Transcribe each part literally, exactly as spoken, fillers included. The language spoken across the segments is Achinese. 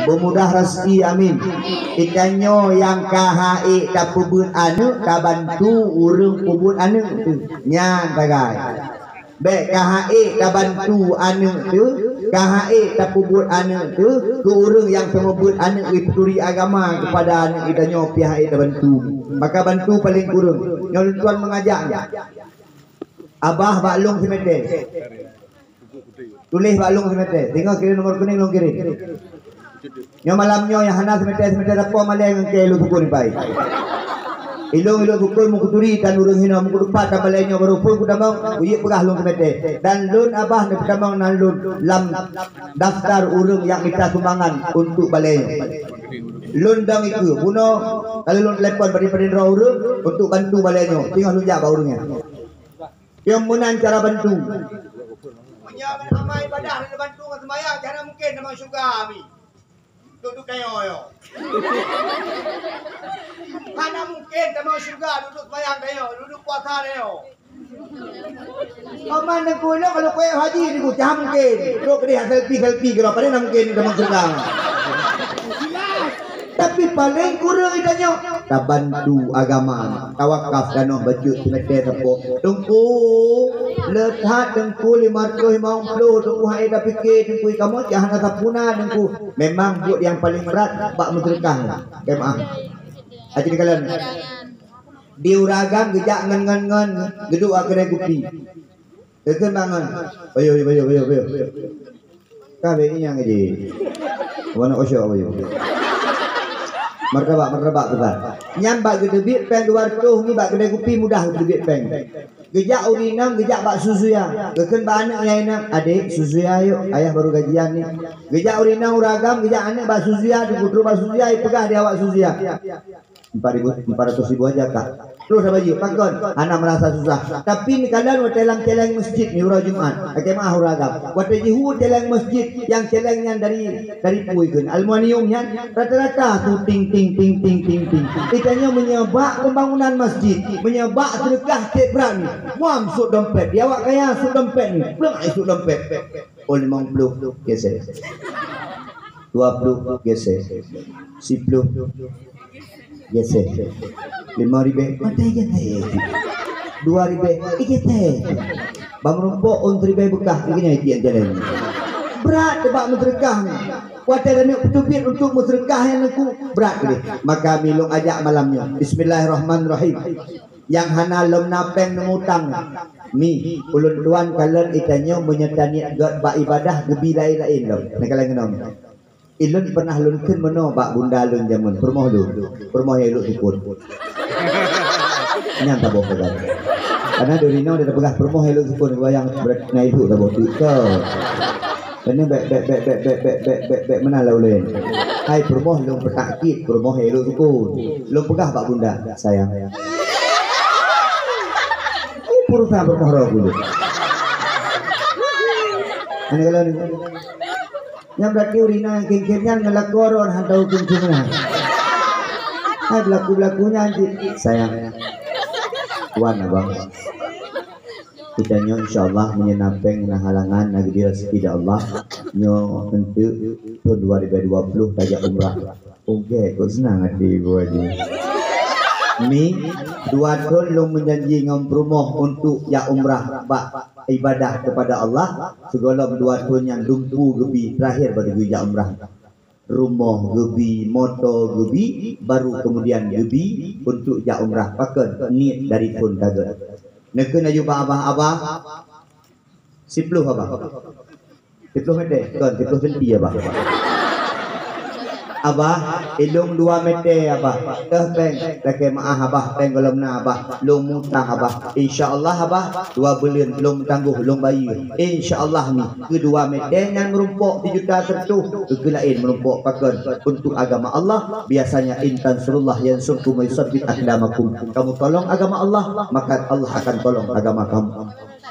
Beumudah raseuki, amin. Geutanyoe nyang ka han ék tapeubeuet aneuk, tabantu ureuëng peubuet aneuk teuh. Nyan sagai. Bék ka han ék tabantu aneuk teuh, ka han ék tapeubuet aneuk teuh keu ureuëng nyang seumeubeuet aneuk, geupeuturi agama keupada aneuk geutanyoe pih han ék tabantu. Maka bantu paleng kureueng. Nyoe lôn tuan meungajak nyan. Abah bak lôn simeté. Tuléh bak lôn simeté. Singoh kirém nomor kunéng lôn kirém. Nyoe malam nyoe nyang hana simeté-simeté sapo malée ngon kée ilôn sukon ipai. Ilôn, ilôn sukon meukeuturi tan ureuëng hinoe, meukeudeupat tan balée nyoe barô phon kutamong, kuyeuek peugah lôn simeté. Dan lôn Abah neupeutamong nan lôn lam daftar ureuëng nyang mita sumbangan untuk balée nyoe. Lôn dong ikeue, bunoe ka lôn telepon padum-padum droe ureuëng untuk bantu balée nyoe. Singoh lôn jak bak ureuëng nyan. Nyang meunan cara bantu. Meunyoe amai ibadah dan bantu ngon seumayang, hana mungken tamong syeuruga, amin. Duek-duek tanyoe. Hana mungken tamong syeuruga duek-duek seumayang tanyoe, duek-duek puasa tanyoe. Paman Teungku, ilôn kalau kuék haji Teungku, hana mungken. Trok keudeh selfie-selfie keudroe, padahai hana mungken tamong syeuruga. Tapi paleng kureueng geutanyoe tabantu agama, tawakaf tanoh bacut simeté sapo. Teungku, le that Teungku, lima reutôh limong ploh Teungku, han ék tapike Teungku, kamoe cit hana sapeue na Teungku. Memang buet nyang paleng brat bak meuseudeukah. Keu maah. Aci dikalon. Di ureuëng agam geujak ngon, ngon, ngon, geuduek bak keudè kupi. Geukheun bangon. Bayoh, bayoh, bayoh, bayoh. Ka bék ingat ngaji. Wana osyok bayoh. Martabak, martabak besar. Nyan bak geuteubiet péng dua reutôh nibak keudè kupi mudah geuteubiet péng. Geujak ureuëng inong, geujak bak susu ya. Geukheun bak aneuk nyang inong, "Adek, susu ya yuk, ayah baru gajian ni." Geujak ureuëng inong, ureuëng agam, geujak aneuk bak susu ya, dikutrok bak susu ya, ipeugah di awak susu ya. Empat ribu, empat ratus ribu aja, Kak. Terus apa yuk? Pakon? Hana merasa susah. Tapi ni kalian watée lam céléng masjid ni uroe Jumat. Oke, maah ureuëng agam. Watée jihue céléng masjid, nyang céléng nyan dari, dari pui kheun. Aluminium nyan, rata-rata tu ting, ting, ting, ting, ting, ting. Geutanyoe meunyoe bak pembangunan masjid, meunyoe bak seudeukah cek brat ni, muam sut dompet. Di awak kaya sut dompet ni, peuleueng ai sut dompet. Oh, limong ploh, geser. Dua ploh, geser. Siploh, geser. Lima ribée, maté geser. Dua ribée, geser. Bak meurumpok ôn ribée beukah, ikeue nyan itiek jalan. Brat bak meuseudeukah ni. Watée taneuk peuteubiet untuk meuseudeukah nyan Teungku, brat deh. Maka mi lôn ajak malam nyoe. Bismillahirrahmanirrahim. Nyang hana lom na péng neumutang. Mi, ulôn tuan kalon geutanyoe meunyoe taniet gét bak ibadah geubi laén-laén lom. Neukalon keunoe. Ilôn pernah lôn kheun meunoe bak bunda lôn jameun, peurumoh lôn, peurumoh nyang ilôn sukon. Nyan saboh peugah. Karena dari nyoe dia peugah peurumoh nyang ilôn sukon, bayang berat na ilôn saboh tu. Keu. Kena bék, bék, bék, bék meunan lah ulôn. Hai peurumoh lôn peutak cit, peurumoh nyang ilôn sukon. Lôn peugah bak bunda, sayang. Perusahaan peurumoh roh gulu. Aneuk lôn. Nyan berarti ureuëng inong nyang kheun-kheun nyan ngon lakoe droe hana tau kheun-kheun nyan. Hai belaku-belaku nyan cit. Sayang. Wan abang. Geutanyoe insya Allah meunyoe na péng na halangan na geubri raseuki dari Allah. Nyoe eunteuk thon dua ribu dua puluh tajak umrah. Oke, kok senang hati gua aja. Mi, dua thon lôn meujanji ngon peurumoh untuk jak umrah bak ibadah kepada Allah. Sigohlom dua thon nyan dumpeue geubi terakhir baru geujak umrah. Rumoh geubi, moto geubi, baru kemudian geubi untuk jak umrah. Pakon niet dari phon ka gét. Neukheun laju bak abah-abah, siploh abah. Siploh meter, kon siploh senti abah. Abah, ilôn dua meter abah. Teuh péng, lakée maah abah, péng gohlom na abah. Lôn mutang abah. Insya Allah abah, dua buleuen lôn tanggoh lôn bayeue. Insya Allah ni, keu dua meter nyan meurumpok sijuta seureutôh, keu laén meurumpok pakon untuk agama Allah. Biasanya, "In tansurullah yansurkum wa yusabbit aqdamakum." Kamu tolong agama Allah, maka Allah akan tolong agama kamu.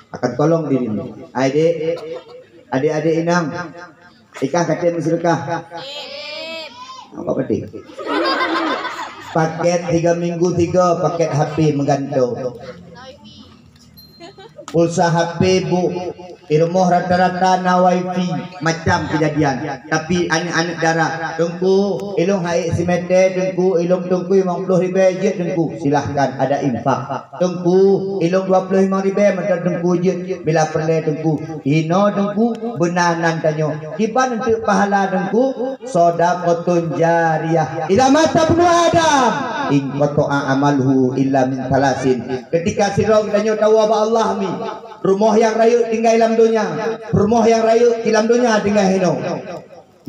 Akan tolong dirimu. Hai dek, adik-adik inong, ikah katem seudeukah. Apa penting? Paket tiga minggu tiga paket H P meugantung. Pulsa H P bu, di rumoh rata-rata na wifi, macam kejadian. Tapi aneuk-aneuk dara, "Teungku, ilong hai simete, Teungku, ilong Teungku limong ploh ribèe jeuet, Teungku." Silahkan, ada infak. "Teungku, ilong dua ploh limong ribèe mantong, Teungku, jeuet, bila peureulèe, Teungku." Inoe, Teungku, beuna nan tanyoe. Kiban eunteuk pahala, Teungku? Shadaqatun jariyah. Idza mata ibnu Adam, inqata'a amaluhu illa min thalatsin. Ketika sidroe geutanyoe tawoe bak Allah mi, rumoh nyang rayeuk tinggai lam donya, rumoh nyang rayeuk di lam donya tinggai hinoe.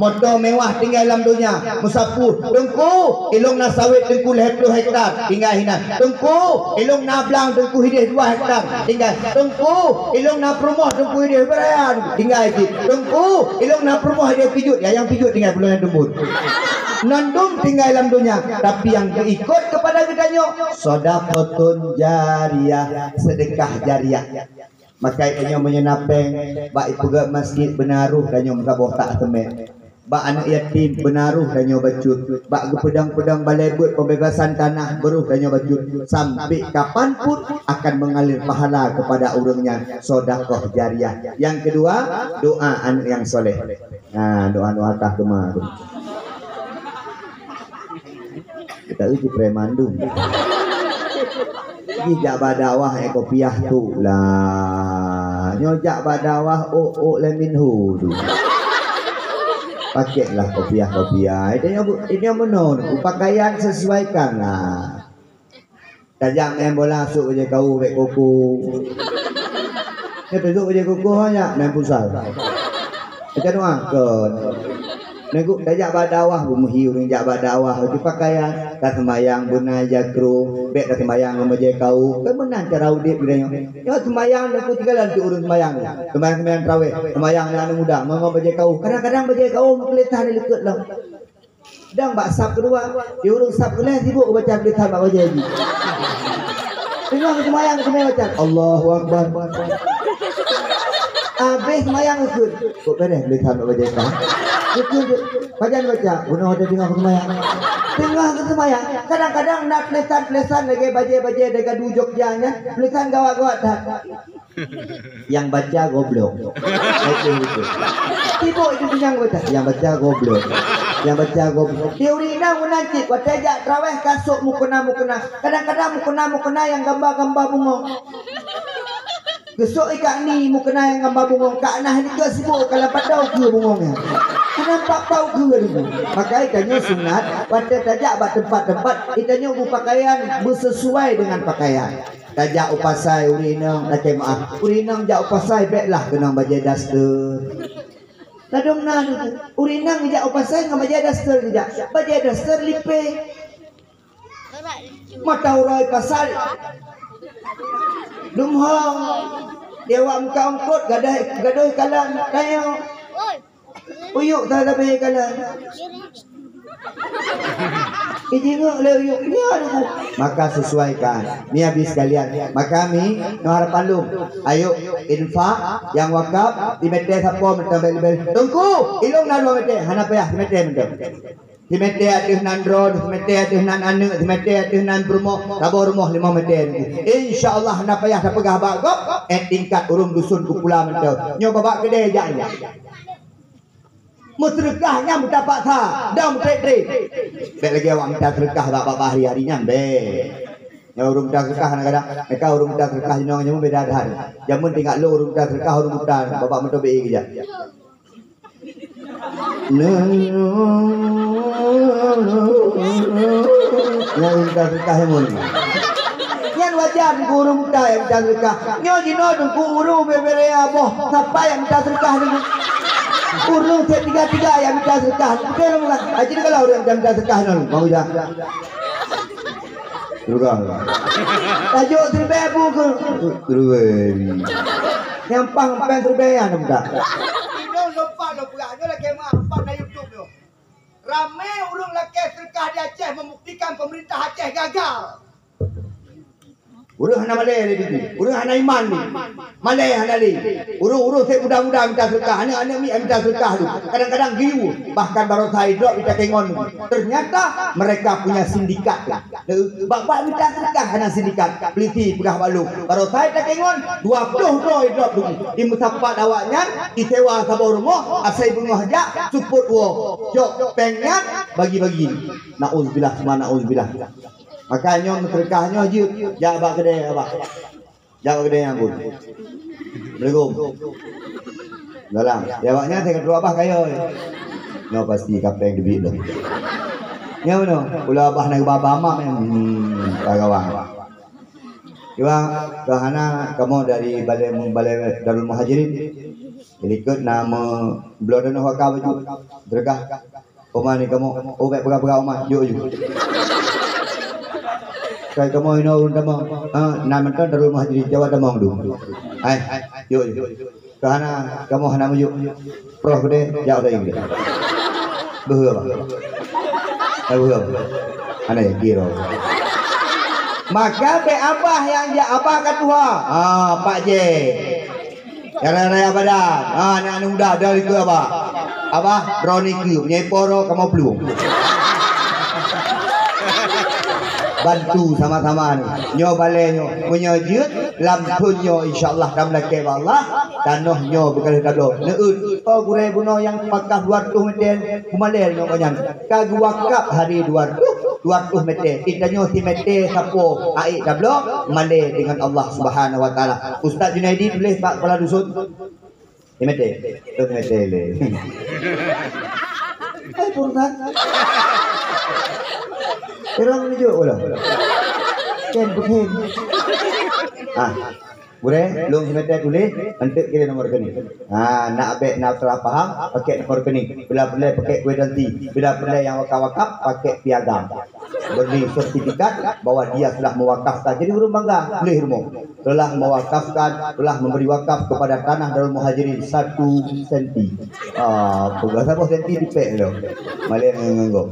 Moto mewah tinggai lam donya, meusapeue, "Teungku, ilong na sawét, Teungku, lhèe ploh hektar," tinggai hinan. "Teungku, ilong na blang, Teungku, hideh dua hektar," tinggai. "Teungku, ilong na peurumoh, Teungku, hideh beraya," tinggai cit. "Teungku, ilong na peurumoh, hideh pijuet," ya, nyang pijuet tinggai, peulom nyang teumbon. Nan dum tinggai lam donya, tapi nyang geuikot keupada geutanyoe, shadaqatun jariyah, sedekah jariyah. Maka tanyoe meunyoe na péng, bak ipeugöt masjid beuna roh tanyoe meusaboh tak teumé. Bak aneuk yatim beuna roh tanyoe bacut. Bak geupeudong-peudong balai beuet pembebasan tanah beurôh tanyoe bacut. Sampai kapan pun akan mengalir pahala kepada ureuëng nyan, sedekah jariyah. Yang kedua, doa aneuk yang soleh. Nah, doa-doa kah teuma tu. Kita uji preman tu. Jijak bak dakwah, eh, kopiah tu lah. Nyoe jak bak dakwah, ôk-ôk lé minhu tu. Pakailah kopiah-kopiah. Itu nyoe bu-, itu nyoe meunoe, pakaian sesuaikanlah. Tajak main bola, sôk bajèe kaoh, bèk koko. Nyoe teusôk bajèe koko, nyak main futsal. Macam tu ah, kon. Nengok tajak bak dakwah, beumuhi ureuëng jak bak dakwah, baju pakaian, taseumayang beuna jakro, bèk taseumayang ngon bajèe kaoh. Kan meunan cara udép geutanyoe. Nyoe seumayang, nyoe ku tinggalan tu ureuëng seumayang. Seumayang-seumayang tarawih, seumayang ngon aneuk muda, ngon, ngon bajèe kaoh. Kadang-kadang bajèe kaoh meukeuleh that di leukeut lom. Dang bak saf keudua, di ureuëng saf keulhèe sibuk baca tulisan bak bajèe jih. Teungoh geuseumayang, geuseumayang baca, "Allahu Akbar." Habéh seumayang geukheun, "Kok beureh tulisan bak bajèe ka?" Geukheun, "Pajan baca?" Bunoe watèe teungoh geuseumayang. Teungoh geuseumayang, kadang-kadang na tulisan-tulisan lagèe bajèe-bajèe dagadu Jogja nyan, tulisan gawat-gawat that. Yang baca goblok. Baca itu. Sibuk itu nyang baca. Yang baca goblok. Yang baca goblok. Di ureuëng inong meunan cit, watèe jak traweh ka sôk mukena-mukena. Kadang-kadang mukena-mukena nyang gamba-gamba bungong. Geusôk i Kak Ni mukena nyang gamba bungong. Kak Nah nikeue sibuk ka lam padau keue bungong nyan. Ka nampak pau keue tu. Maka tanyoe sunat, watèe tajak bak teumpat-teumpat, tanyoe beupakaian beusesuai dengan pakaian. Tajak u pasai ureuëng inong, lakèe meu'ah. Ureuëng inong jak u pasai, bèklah keunong bajèe daster. Ladôm na ureuëng inong jak u pasai ngon bajèe daster geujak. Bajèe daster lipèe. Mata uroe pasai. Dumhong. Di awak muka ungkot, gadoh, gadoh kalon, tanyoe. Uyuek that leubeh galak. Ijingeuk lé uyuek nyan. Maka sesuaikan. Ni habis sekalian. Maka mi, nyoe harapan lôn. Ayo, infak, nyang wakaf, simètè sapo mantong bèk leubeh. Teungku, ilôn na dua mètè, hana payah simètè mantong. Simètè ateueh nan droe, simètè ateueh nan aneuk, simètè ateueh nan peurumoh, saboh rumoh limong mètè. Insya Allah hana payah tapeugah bak gob, eh, tingkat ureuëng dusun kumpulan mantong. Nyoe babah keudè jak nyan. Meuseudeukah nyan meutapaksa, dan meutrép-trép. Bèk lagèe awak mita seudeukah bak babah hari-hari nyan, bèk. Nyang ureuëng mita seudeukah kadang-kadang, meuka ureuëng mita seudeukah jinoe nyoe beda that. Jameun tinggai lôn ureuëng mita seudeukah, ureuëng buta, babah meutobe keujak. Nyang ureuëng mita seudeukah nyan. Nyan wajar, Teungku, ureuëng buta nyang mita seudeukah. Nyoe jinoe, Teungku, ureuëng bubé-bubé aboh, sapa nyang mita seudeukah, Teungku? Ureuëng sép tiga-tiga nyang mita seudeukah. Beutôi lôn peugah. Aji kalau ureuëng nyang mita seudeukah nyoe, Bang Ujang. Seudeukah. Tajok siribèe bu keu. Siribèe. Nyang pah empat siribèe nyan, Teungku. Inoe lôn pah lôn peugah, nyoe lakèe meu'ah, empat na YouTube nyoe. Ramé ureuëng lakèe seudeukah di Aceh membuktikan pemerintah Aceh gagal. Ureuëng hana malèe lé dulu. Ureuëng hana iman lé. Malèe hana lé. Ureuëng-ureuëng sép muda-muda mita seudeukah, aneuk-aneuk miet mita seudeukah tu. Kadang-kadang geuyue, bahkan baroesa idrop di takengon tu. Ternyata mereka punya sindikat. Bak-bak mita seudeukah hana sindikat, peulisi peugah bak lôn. Baroe sai takengon, dua ploh droe drop duek. Imeusapat awaknyan, isewa saboh rumoh, asai beungoh jak, seupôt woe. Cok péng nyan, bagi-bagi. Nauzubillah, suma nauzubillah. Maka nyoe meuseudeukah nyoe jeuet, jak bak keudè abah. Jak bak keudè nyan pun. Assalamualaikum. Salam. Ya, awaknyan teuka trok abah kaya. Nyoe pasti kapeng deubiet lom. Nyoe meunoe, ulah abah na geuba bama, hmm, ka gawang. Cuba, keuhana kamoe dari balai, balai Darul Muhajirin. Dilikot na meubloe tanoh wakaf baju. Seudeukah. Oma ni kamoe, oh, bèk peugah-peugah oma, yuk, yuk. Kai kamoe inoe ureueng tamong. Ha, na mantong Darul Muhajirin Jawa tamong du. Hai, yuk, yuk. Keuhana kamoe hana meuyuk. Proh geude, jak udah geude. Beuhe bah. Hai beuhe bah. Hana ya kira. Maka bèk abah nyang jak abah ka tuha. Ha, Pak J. Raya-raya badan. Ha, aneuk muda, dari keu abah. Abah, droeneuh keu, meunyoe ipo droe, kamoe plueng. Bantu sama-sama ni. Nyoe balèe nyoe. Meunyoe jeuet, lam thôn nyoe, insya Allah, tameulakèe bak Allah, tanoh nyoe beukaleuh tabloe. Neuôt, oh, gurèe bunoe nyang pakah dua reutôh mètè, peumalèe nyoe nyan. Ka geuwakaf hari dua reutôh, dua reutôh mètè. Di tanyoe simètè sapo aèk tabloe, malèe deungon Allah Subhanahu wa Taala. Ustaz Junaidi tuléh bak kepala dusun. Simètè. Tuh simètè lé. Hai, Pak Ustaz. Irong meununjuk ulang. Ken, bukan. Ah. Gurèe, lôn simètè tuléh, eunteuk kirim nomor rekening. Ha, nak bèk na salah paham, pakèk nomor rekening. Bila peureulèe pakèk kuitansi, bila peureulèe nyang wakaf-wakaf, pakèk piagam. Beureulee sertifikat bahwa dia sudah mewakafkan. Jadi ureueng bangga, tuléh rumoh. Telah mewakafkan, telah memberi wakaf kepada tanah Darul Muhajirin satu senti. Ah, peugah saboh senti dipèk lom. Malèe ngon-ngon gob.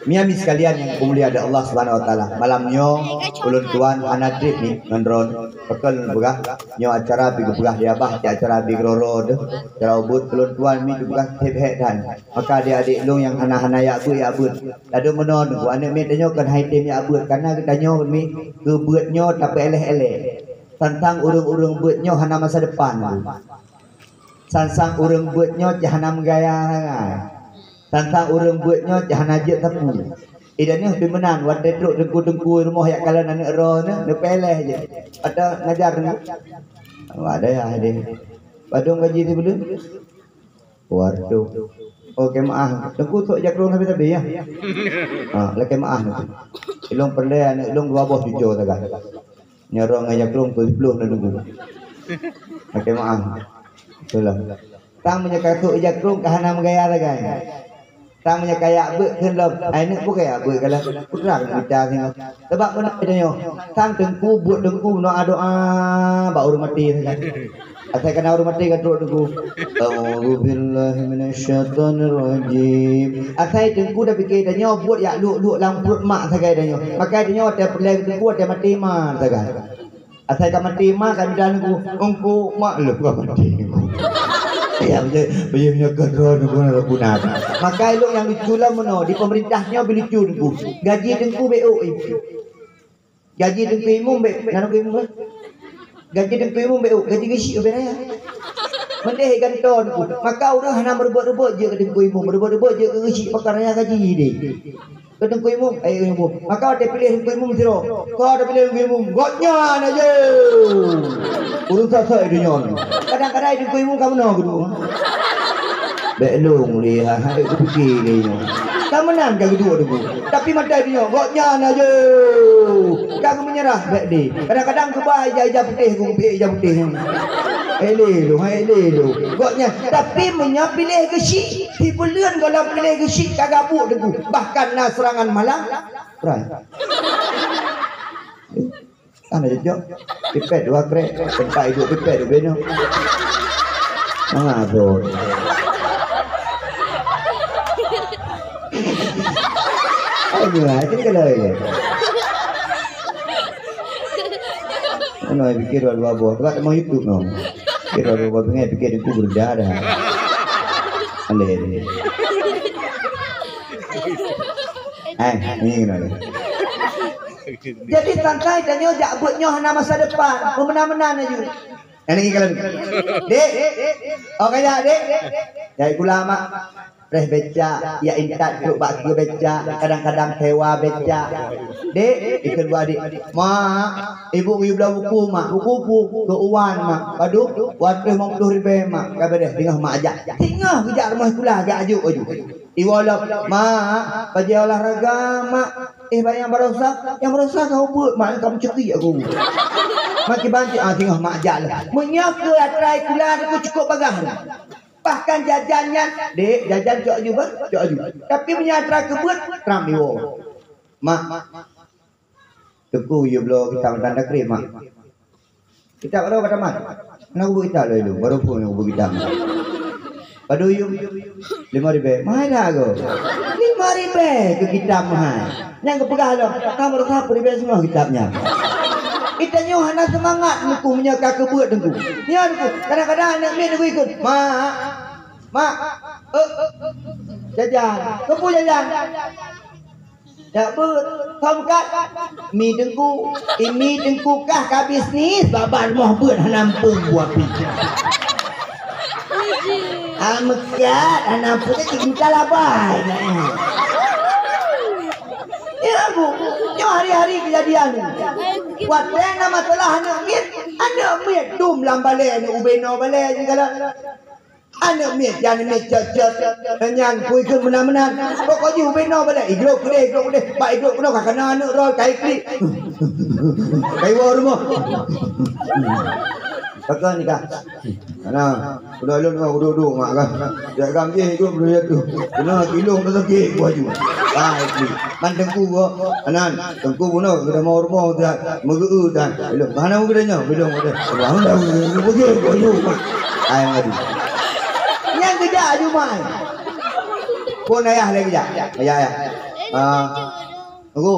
Miami sekalian yang dimuliakan Allah Subhanahu wa Taala. Malam nyoe ulôn tuan hana trép ni ngon droeneuh. Pakon lôn peugah, nyoe acara pih geupeugah di abah, cit acara pih keudroe-droe deuh. Acara ubit ulôn tuan mi geupeugah trép hék that. Maka adék-adék lôn nyang hana-hana jak beuet, jak beuet. Ladôm meunoe teungku, aneuk miet tanyoe kon han jitem jak beuet, kareuna geutanyoe mi keu beuet nyoe tapeuéléh-éléh. Sang-sang ureueng-ureueng beuet nyoe hana masa depan teungku. Sang-sang ureueng beuet nyoe cit hana meugaya sagai. Sang-sang ureueng beuet nyoe cit hana jeuet sapeue. Idak nyoe pih meunan, watèe trok teungku-teungku rumoh jak kalon aneuk droeneuh, neupeuéléh jih. Ata ngajar teungku. Awak dayah deh. Padum gaji sibuleuen? Waduh. Oh, keu meu'ah. Teungku sok jak krueng sabe-sabe, ya? Ha, lakèe meu'ah teungku. Ilôn peureulèe aneuk ilôn dua boh cucoe sagai. Nyoe rhot ngon jak krueng peuet ploh na teungku. Lakèe meu'ah. Itulah. Sang meunyoe ka sok jak krueng ka hana meugaya sagai. Sang meunyoe ka jak beuet kheun lom. Ai neuk peue ka jak beuet ka lheueh. Putra keu kita singoh. Sabab meunoe tanyoe. Sang teungku buet teungku meudoa-doa bak ureueng maté sagai. Asai kana ureueng maté ka trok teungku. A'udzubillahi minasyaitonirrajim. Asai teungku dah pike tanyoe buet jak luek-luek lam pruet mak sagai tanyoe. Maka tanyoe watèe peureulèe teungku watèe maté ma sagai. Asai ka maté ma ka mita teungku, engku mak lôn ka maté teungku. Ya, beujeuet, beujeuet meunyoe keu droe teungku na guna. Maka ilôn nyang lucu lom meunoe, di pemerintah nyoe beu lucu teungku. Gaji teungku beu ôk. Gaji teungku imum bèk, na teungku imum bèk. Gaji teungku imum bèk, gaji geuchik bèk raya. Meudeh gantoe teungku. Maka ureueng hana meureubot-reubot jeuet keu teungku imum, meureubot-reubot jeuet keu geuchik pakon raya gaji deh. Keu teungku imum, eh, imum. Maka watèe piléh teungku imum sidroe. Ka watèe piléh teungku imum, gobnyan aja. Ureueng sasak di nyoe. Kadang-kadang teungku imum ka meunoe geuduek. Bèk lôn lé, ha, ha, bèk kupike lé nyoe. Ka meunan ka geuduek teungku. Tapi mata di nyoe, gobnyan aja. Ka geumeunyeurah bèk deh. Kadang-kadang geuba ija-ija putéh, geupiek ija putéh. Eh, lé lôn, eh, lé lôn. Gobnyan, tapi meunyoe piléh geuchik, sibuleuen gohlom piléh geuchik ka gabuk teungku. Bahkan na seurangan malam. Prai. Hana cocok. Pipet dua krek, teumpat iduek pipet ubé nyoe. Ah, bro. Ayo, itu kalau ya. Ano, pikir dua-dua boh. Buka teman YouTube no. Pikir dua-dua boh, pikir aku berudah dah. Aleh. Eh, ini kenapa? Jadi sangkai tanyoe jak beuet nyoe hana masa depan, meumeunan-meunan laju. Nyang lagèe kalon. Dek, oh kaya dek. Jai kula mak. Preh beca, ya intat trok bak keue beca, kadang-kadang sewa beca. Dek, ikheun buah dek. Mak, ibu geuyue bloe buku mak, buku-buku keu Uwan mak. Padub, dua ratus lima puluh ribèe mak. Ka beureh, singoh mak jak. Singoh geujak rumoh sikula, geujak ajuk laju. Iwoe lom, "Mak, bajèe olahraga, Mak." "Eh, bak nyang barosa, nyang barosa ka ubeuet, Mak, ka meucukik aku." Makin banci, ah, singoh mak jak lom. Meunyoe keu atra sikula aku cukôp bagaih. Bahkan jajan nyan, "Dek, jajan cok aju, bah, cok aju." Tapi meunyoe atra keu beuet, tram iwoe. "Mak, Teungku yue bloe kitab matan takrib, Mak." "Kitab aro ka tamat?" "Hana kubuet kitab lom ilôn, baru phôn nyang kubuet kitab." "Padub yum?" "Limong ribèe." "Mahai that goe." "Limong ribèe keu kitab mahai." Nyang geupeugah lom, "Ka meurasa peuribèe singoh kitab nyan." Geutanyoe hana seumangat Teungku meunyoe ka keu beuet Teungku. Nyoe Teungku, kadang-kadang aneuk miet Teungku ikot, "Mak, Mak, eh, eh, jajan." "Keupeue jajan?" "Jak beuet." "Thon kat?" "Mi Teungku." "Eh, mi Teungku kah ka bisnis, babah rumoh beuet hana muphom buah pi." "Ah, meukat, hana muphom, cit mita labai." Ya, Bu. Nyoe hari-hari keujadian. Watèe na masalah aneuk miet, aneuk miet dum lam balèe, aneuk ubé noe balèe jikalon. Aneuk miet, aneuk miet cot-cot. Nyan kui keu meunan-meunan. Pokok jih ubé noe balèe. Igrok keudeh, igrok keudeh. Bak igrok keunoe ka kana aneuk droe, ka iklik. Ka iwoe rumoh. Pakon nikah. Nah, udah lôn ngon udu-udu mak kah. Jak gam jih igrok udu jatuh. Kena kilong tu sakit buah ju. Ah, iklik. Man Teungku ko. Anan, Teungku bunoe keudah mau rumoh dah, meugeu dah. Belum, hana meugeu nyoe, belum ada. Alhamdulillah, meugeu, meugeu. Ai ngadu. Nyang geujak aju mai. Phôn ayah lagi jak. Ayah, ayah. Ah, Teungku.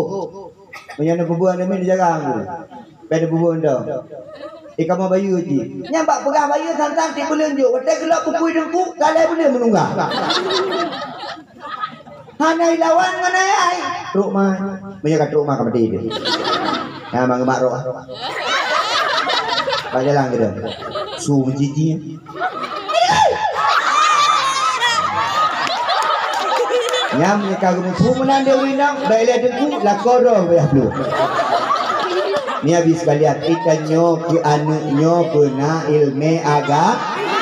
Meunyoe na peubeuet aneuk miet dijaga Teungku. Pen peubeuet dah. Ikamoe bayeue cit. Nyang bak peugah bayeue sang-sang tiep buleuen jok. Watèe geulok bukui Teungku, galai buleuen meunungga. Hana ilawan ngon ayah. Trok ma. Meunyoe ka trok ma ka maté dia. Nah, mang mak roh. Bak jalan kita. Su menjiji. Nyam nyeka geumeusu meunan dia ureueng inong, bak ilèe Teungku, lakoe droe payah plueng. Ni habis sekalian, itanyoe keu aneuk nyoe peuna ilmè aga,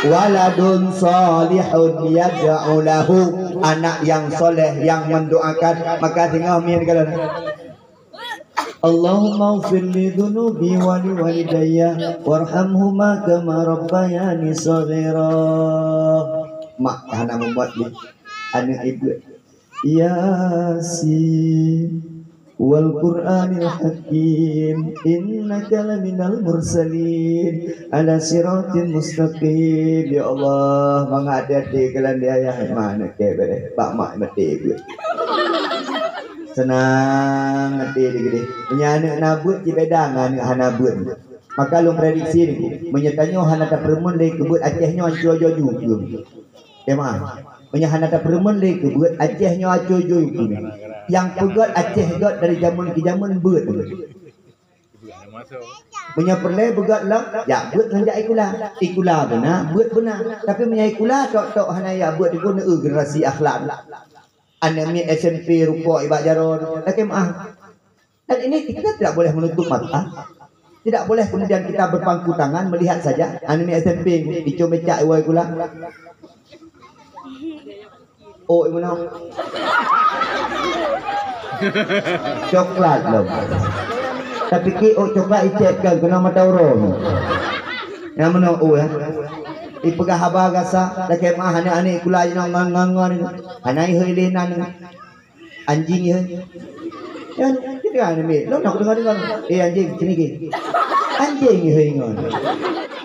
waladun shalihun yad'u lahu, anak yang soleh yang mendoakan, maka singoh miet kalon. Allahumma ighfir li dzunubi wa li walidayya warhamhuma kama rabbayani shaghira. Mak hana mubuet lé aneuk ibu. Yasin wal Qur'anil Hakim, innaka laminal mursalin ala siratin mustaqim. Ya Allah, mangat até-até keulan di ayah, mak aneuk kèe bèrèh, bak mak maté buet. Seunang até di geudeh. Meunyoe aneuk na buet, jibeda ngon aneuk hana buet. Maka lôn prediksi ni, meunyoe tanyoe hana tapeureumeun lé keu buet Aceh nyoe, ancô joju keu. Jamaah, meunyoe hana tapeureumeun lé keu buet Aceh nyoe, ancô joju keu. Nyang peugöt Aceh göt dari jameun keu jameun beuet. Meunyoe peureulèe beugöt lom, jak beuet ngon jak sikula. Sikula beuna, beuet beuna. Tapi meunyoe sikula tok-tok hana jak beuet, dikon eu generasi akhlak. Aneuk miet S M P rukok ibak jaroe, lakèe meu'ah. Dan ini kita tidak boleh menutup mata. Tidak boleh kemudian kita berpangku tangan melihat saja. Aneuk miet S M P icong becak iwoe sikula. Oh, meunan. Coklat lom. Tapi ki oh coklat icet kan kena mata uroe. Nyang meunan oh ya. Ipeugah haba gasa, lakèe meu'ah aneuk-aneuk sikula jinoe ngon-ngon. Hana ihôi lé nan. Anjing ihôi. Nyan, kita ni mik. Lôn nak dengar-dengar. Eh, anjing, sini ke. Anjing ihôi ngon.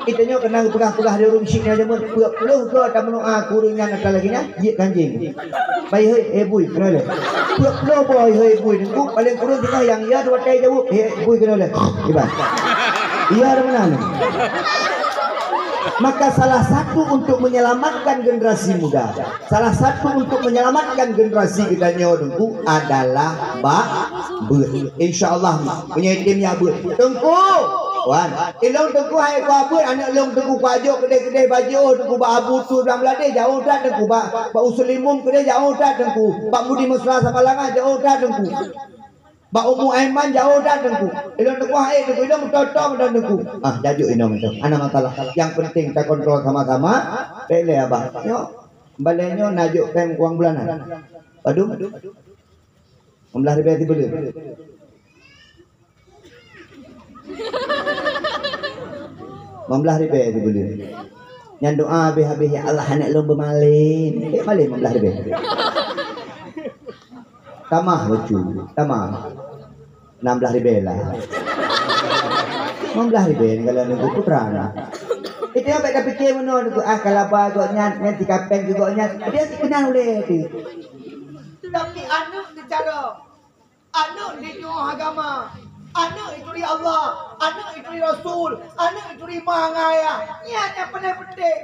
Kita nyoe keunan peugah-peugah di ureueng syik nyan jameun, peuet ploh goe tameunoe keu ureueng nyan ata lagèe nyan, jeuet keu anjing. Bai hôi, eh, bui, keunoe lé. Peuet ploh boh hôi bui, nunggu paling kureueng teungoh nyang ya dua tai jaweueb, eh, bui keunoe lé. Iban. Iya dah meunan. Maka salah satu untuk menyelamatkan generasi muda, salah satu untuk menyelamatkan generasi geutanyoe nunggu adalah ba-, Beuet. Insya Allah, meunyoe item ya beuet. Teungku, wan. Ilong Teungku hai kuah beuet, aneuk long Teungku kuah jok keudeh-keudeh bajôh Teungku bak Abu Tu Blang Beladeh, jauh that Teungku. Bak, bak Usulimum keudeh jauh that Teungku. Bak Mudi Mesra Samalanga jauh that Teungku. Bak Umu Aiman jauh that Teungku. Ilong Teungku hai Teungku, ilong toto dan Teungku. Ah, jajok inong itu. Ana masalah. Yang penting kita kontrol sama-sama. Pele abah. Nyo, balai nyo najok peng uang bulanan. Padum? Lima belas ribèe sibuleuen. Lima belas ribèe sibuleuen. Nyan doa habéh-habéh, "Ya Allah, aneuk lôn beumalém." Eh, malém lima belas ribèe. Tamah lucu, tamah. Enam belas ribèe lah. Lima belas ribèe ni kalau nunggu putra nah. Itu yang baik dah fikir meunoe nunggu, ah, kalaba gobnyan, nyan si kapeng gobnyan. Dia si kenal ulèe tu. Tapi aneuk bicara. Aneuk jiteurimong agama, aneuk jituri Allah, aneuk jituri Rasul, aneuk jituri ma ngon ayah. Nyan nyang paling penting.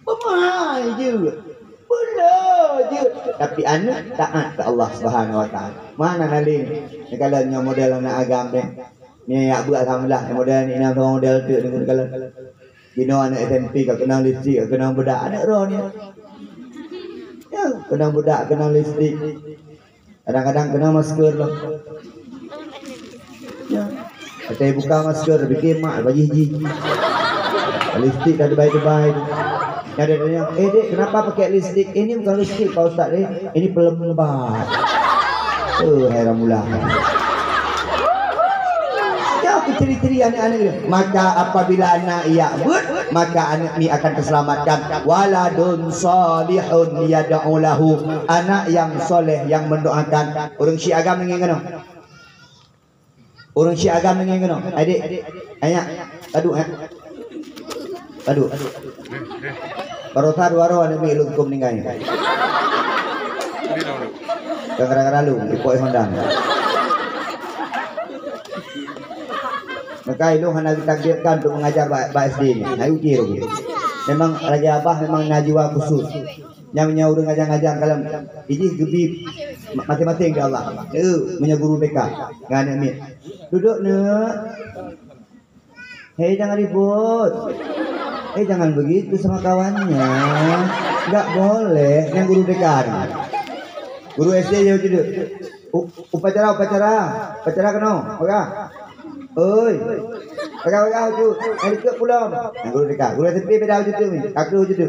Peumaha jeuet, peuleueh jeuet, tapi aneuk taat keu Allah Subhanahu Wa Taala. Mana naleng? Kalau nyoe model aneuk agam deh. Nyoe yak beuet alhamdulillah, model ni inong model tu ni kalau. Jinoe aneuk S M P ka keunong lipstik, ka keunong beudak, aneuk droe ni. Ya, keunong beudak, keunong lipstik. Kadang-kadang keunong masker lah. Ya. Até buka masker, pikir mak bajih jih. Lipstik dah dubai-dubai. Nyan dia tanya, "Eh, Dek, kenapa pakai lipstik?" "Ini bukan lipstik, Pak Ustaz, eh. Ini pelembab." Oh, hai Ramula. Ya, aku ceri-ceri aneuk-aneuk dia. Maka apabila aneuk yak beuet, maka aneuk ni akan terselamatkan. Waladun salihun yad'u lahu. Anak yang soleh yang mendoakan. Ureueng syiek agam ngieng keunoe. Ureueng syiek agam ngieng keunoe. Adik, ayak, tadu, eh. Tadu. Barosa dua roh aneuk miet lôn huköm ninggai. Gara-gara lôn, ipok Honda. Maka ilôn hana ditakdirkan untuk mengajar bak, bak S D ni. Hai uji lôn. Memang lagèe abah memang na jiwa khusus. Nyang, nyang ureueng ngajar-ngajar kalon, ijih geubi ma-, maséng-maséng di Allah. Eh, meunyoe guru T K ngon aneuk miet. Duduk, Neuk. Hei, jangan ribut. Eh, jangan begitu sama kawannya. Enggak boleh. Nyang guru T K ni. Guru S D jauh duduk. U-, upacara, upacara. Upacara keunoe. Peugah. Oi. Peugah, peugah, ucut. Hai, likot pulom. Nyang guru T K. Guru S M P beda ucut tu ni. Kaku ucut tu.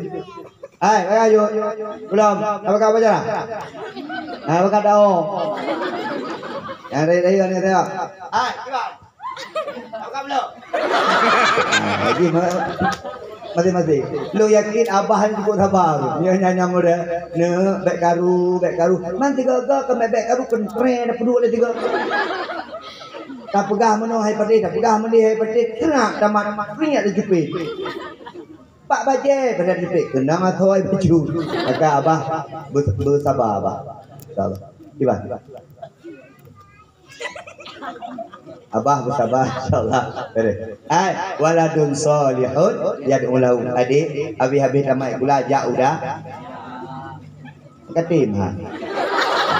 Hai, peugah, ucut. Pulom. Apa kau baca? Ha, apa kau tahu? Nyang dari, dari mana dia? Hai, kiban. Apa kau belum? Ha, lagi ma-, masing-masing. Lu yakin abah ni cukup sabar. Nyoe nyan nyang muda. Neuk, bèk karu, bèk karu. Man tiga-tiga keu bèk karu, keuntren dah peuduek lé tiga. Tapeugah meunoe hai padé, tapeugah meudéh hai padé, teunak tamat, keuneuk tajupét. Pak bajèe pada jupét, keunong asoe baju. Maka abah be-, beusaba abah. Insyaallah. Kiban. Abah beusaba, insyaallah. Beres. Hai, waladun shalihun yad'u lahu. Adik, habis-habis tamat sikula, jak udah. Katim, ha.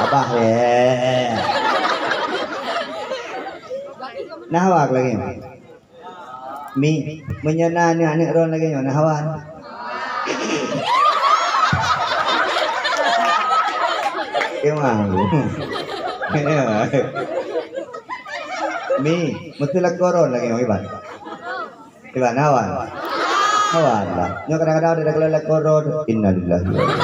Abah, eh. Nah, awak lagi. Mi, meunyoe na aneuk-aneuk droen lagèe nyoe, na hawa? Kiban. Mi, meuseu lakoe droen lagèe nyoe, kiban? Kiban, na hawa? Hawa lah. Nyoe kadang-kadang ada lakoe droen, innalillahi wa inna ilaihi raji'un.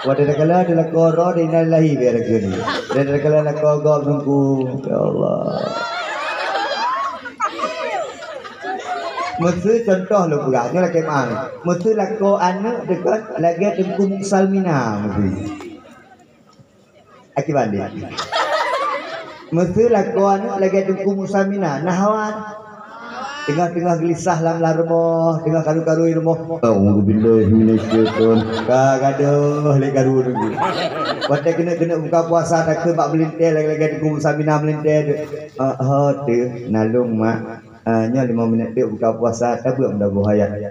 Watèe takalon lakoe droen, innalillahi wa inna ilaihi raji'un. Dan takalon lakoe gob teungku, ya Allah. Meuseu contoh lôn peugah, nyoe lakèe meu'ah. Meuseu lakoe aneuk dekat lagèe Teungku Muksalmina meuseu. Akiban dia. Meuseu lakoe aneuk lagèe Teungku Muksalmina, na hawa. Teungoh-teungoh geulisah lam, lam rumoh, teungoh karu-karu rumoh. A'udzubillahi minasyaiton. Ka gadoh lé karu teungku. Watèe keuneuk-keuneuk buka puasa takheun bak meulintèe lagèe-lagèe Teungku Muksalmina meulintèe tu. Oh, oh, tu, nalong mak. Ah, nyoe limong minit teuk buka puasa, tabeuet mudah-mudahan.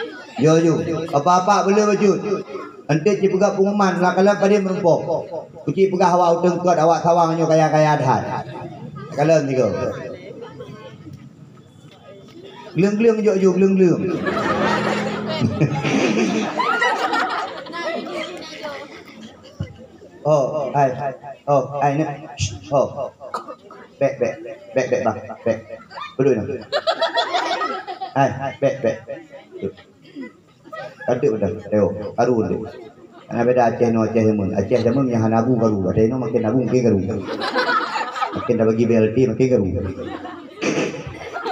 Yo, yo. Apa-apa boleh bacut. Enti cit peugah pengumuman, lah kalon padé meurumpok. Kucik peugah awak uteung kot, awak Sawang nyoe kaya-kaya that. Kalon tiga. Gleueng-gleueng jok ju, gleueng-gleueng. Oh, hai. Oh, hai, nak. Oh. Bek, bek. Bek, bek, bang. Bek. Betul, nak. Hai, bek, bek. Ada dah, tengok, karu tu. Karena beda Aceh no Aceh zaman. Aceh zaman yang hana abu karu, ada yang makin abu makin karu. Makin dah bagi B L T makin karu.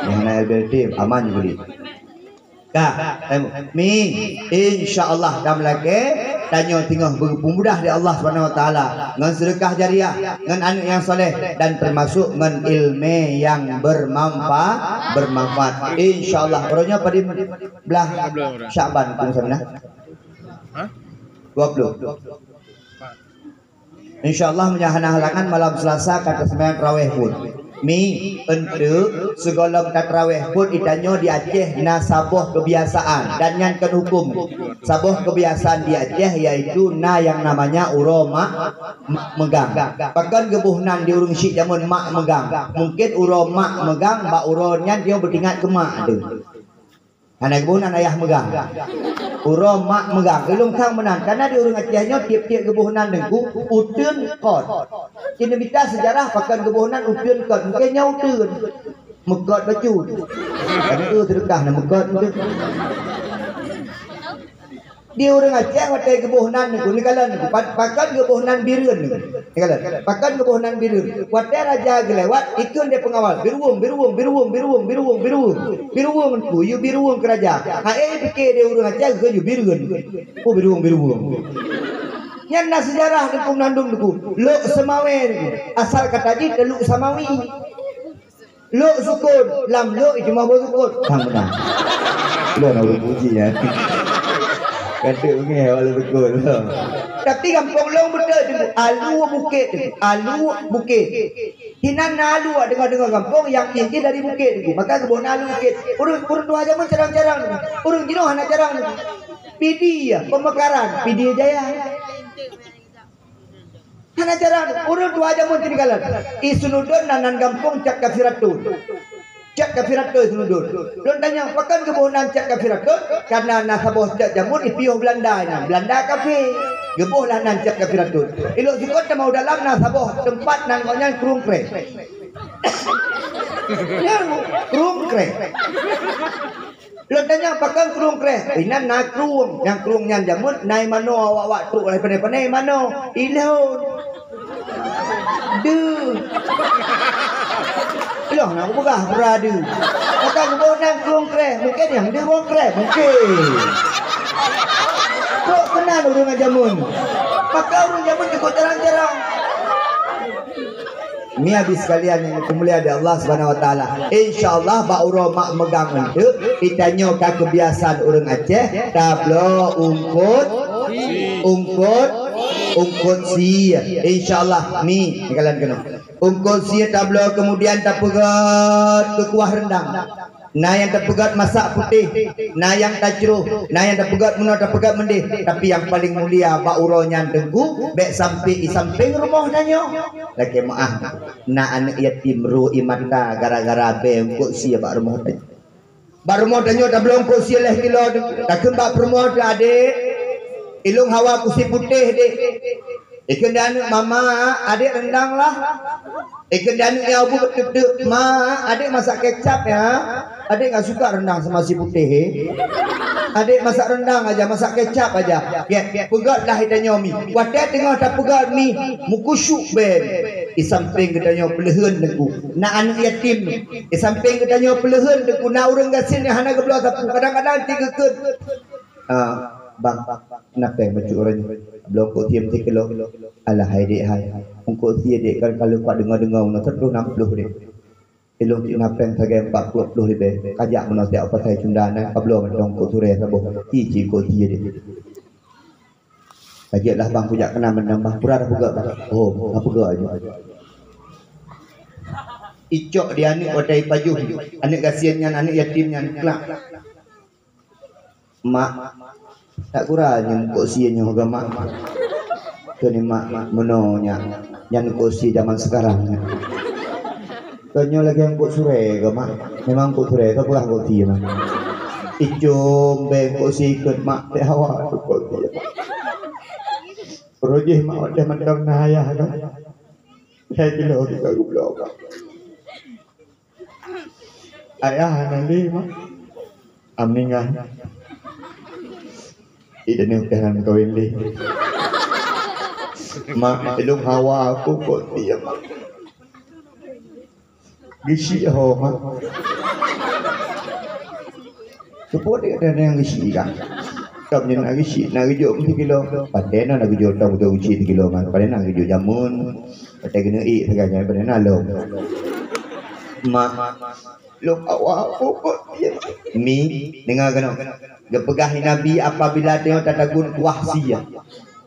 Yang hana B L T aman boleh. Ka, tengok. Mi, insya Allah dam lagi. Tanyoe tinggal berpemudah di Allah Subhanahu Wa Taala. Ngan sedekah jariah, ngan anak yang soleh, dan termasuk ngan ilmu yang bermanfaat, bermanfaat. Insya Allah. Barunya pada Blah Syaban, Bang Samina. Hah? Dua puluh. Insya Allah, meunyo hana halangan, malam Selasa ka teuseumbahyang tarawih pun. Mi, enteuk, sigohlom tatarawih pun, itanyoe di Aceh na saboh kebiasaan, dan nyan kon huköm. Saboh kebiasaan di Aceh, yaitu na yang namanya uroe mak, mak meugang. Pakon geuboh nan di ureuëng syik jameun mak meugang. Mungkin uroe mak meugang, bak uroe nyan dia beutingat keu mak tu. Hana geuboh nan ayah meugang. Uroe mak meugang. Ilong sang meunan. Karena di ureuëng Aceh nyoe tiep-tiep geuboh nan deungku, uteuen kot. Cina mita sejarah pakon geuboh nan uteuen kot. Mungkin nyoe uteuen. Meukot bacut. Kan tu sedekah na meukot tu. Di ureuëng Aceh watée geuboh nan deungku, ni kalon deungku. Pa-, pakon geuboh nan bireuen deungku. Pakon geuboh nan bireuen? Watée raja geulewat, ikheun lé peungawal, "Biruweueng, biruweueng, biruweueng, biruweueng, biruweueng, biruweueng." Biruweueng tu, yue biruweueng keu raja. Ha, eh, pike di ureuëng Aceh geukheun yue bireuen. Oh, biruweueng, biruweueng. Nyan na sejarah deungku, mandum deungku. Lok Samawe deungku. Asal kata jih Teluk Samawi. Lok sukon, lam lok ijma beusukon. Sang meunan. Lôn ureuëng puji, ya. Kata beungéh awak lôn sukon. Tapi gampông lôn beutôi tu, Alu Bukét tu. Alu Bukét. Hinan na alu deungoe-deungoe gampông nyang inti dari bukét tu. Maka geuboh na Alu Bukét. Ureuëng, ureuëng tuha jameun carang-carang tu. Ureuëng jinoe hana carang tu. Pidie, Pemekaran, Pidie Jaya. Hana jarang ureuëng tuha jameun teuinggalan. I Seunudon nan, nan gampông Cat Kafiratun. Cat Kafiratun Seunudon. Lôn tanyong, pakon geuboh nan Cat Kafiratun? Kareuna na saboh cat jameun ipiôh Beulanda nyan. Beulanda kafé. Geuboh lah nan Cat Kafiratun. Ilok sikot tamah u dalam na saboh teumpat nan gobnyan Krueng Kreh. Nyan Krueng Kreh. Lôn tanyong, pakon Krueng Kreh? Inan na krueng. Nyang krueng nyan jameun na i manoe, awak-awak trok dari pané-pané i manoe. I lôn. Deuh. Ilong na kupeugah pura deuh. Maka geuboh nan Krueng Kreh. Mungken nyang deuh boh kreh. Mungken. Trok keunan ureuëng jameun. Maka ureuëng jameun cukôp jarang-jarang. Mi abi sekalian nyang dimulia di Allah Subhanahu wa Taala. Insya Allah bak uroe mak meugang eunteuk, geutanyoe ka keubiasaan ureuëng Aceh tabloe ungkot, ungkot, ungkot sie. Insya Allah mi, nikalan keunoe. Ungkot sie tabloe, kemudian tapeugöt keu kuah rendang. Na nyang tapeugöt masak putéh, na nyang tacroh, na nyang tapeugöt meunoe, tapeugöt meudéh, tapi nyang paleng mulia bak uroe nyan teungku, bék sampé i sampéng rumoh tanyoe. Lakée meuáh, na aneuëk yatim ro ie mata gara-gara bée ungkot sie bak rumoh tanyoe. Bak rumoh tanyoe tabloe ungkot sie lhée kilo, takheun bak peurumoh teuh, "Adék, ilong hawa kusi putéh, Dék." Ikheun di aneuëk, "Mama, adék rendang lah." Ikheun di aneuëk nyang ubeut teuk-teuk, "Ma, adék masak kecap ya. Adék nggak suka rendang sama si putéh, eh. Adék masak rendang aja, masak kecap aja." Gét, peugöt lah i tanyoe mi. Watée teungoh tapeugöt mi, meukusyuk bée. I sampéng geutanyoe peuleuheun teungku. Na aneuëk yatim. I sampéng geutanyoe peuleuheun teungku. Na ureuëng gasien nyang hana geubloe sapeue. Kadang-kadang cit geukheun. Ah, bang, na péng bacut uroe nyoe? Bloe ungkot sie sikilo. Alah hai dék hai. Ungkot sie dék kan kalau kuat deungoe-deungoe meunoe seratus enam puluh dék. Ilong cit na péng sagai empat puluh puluh ribée. Kajak meunoe siat u pasai Cunda nyan kabloe mantong ungkot surée saboh. Ci ci ungkot sie dék. Kajak lah bang kujak keunan mantong bang. Pura dah peugah bang. Oh, dah peugah aja. Icok di aneuëk watée ipajoh. Aneuëk gasien nyan, aneuëk yatim nyan, klak. "Mak, tak kura nyoe ungkot sie nyoe ga, Mak?" Kheun i mak, "Mak, meunoe nyan, nyan ungkot sie jaman seukarang nyan. Kon nyoe lagée ungkot surée ga, Mak. Memang ungkot surée, ka peugah ungkot sie, Mak." Icom bée ungkot sie ikheun, "Mak, bék hawa ungkot sie, Mak. Uroe jih, Mak, watée mantong na ayah ka. Hai kilo tinggai geubloe, Mak." Ayah hana lé, Mak. Amingan. Idéh nyoe pih hana meukawen lé. Mak, ilong hawa aku kot dia, Mak. Geusyik ho, Mak. Keupeue deh ada nyang geusyik kan? Tom nyoe na geusyik, na geujok meusikilo. Patéh na, na geujok tom, geujok geusyik sikilo, Mak. Patéh na geujok jameun. Watée keuneuk ék sagai nyan, beuneuna lom. Mak, lôn awak pokok dia. Mi, deungoe keunoe. Geupeugah lé Nabi apabila tanyoe tatagun kuah sie.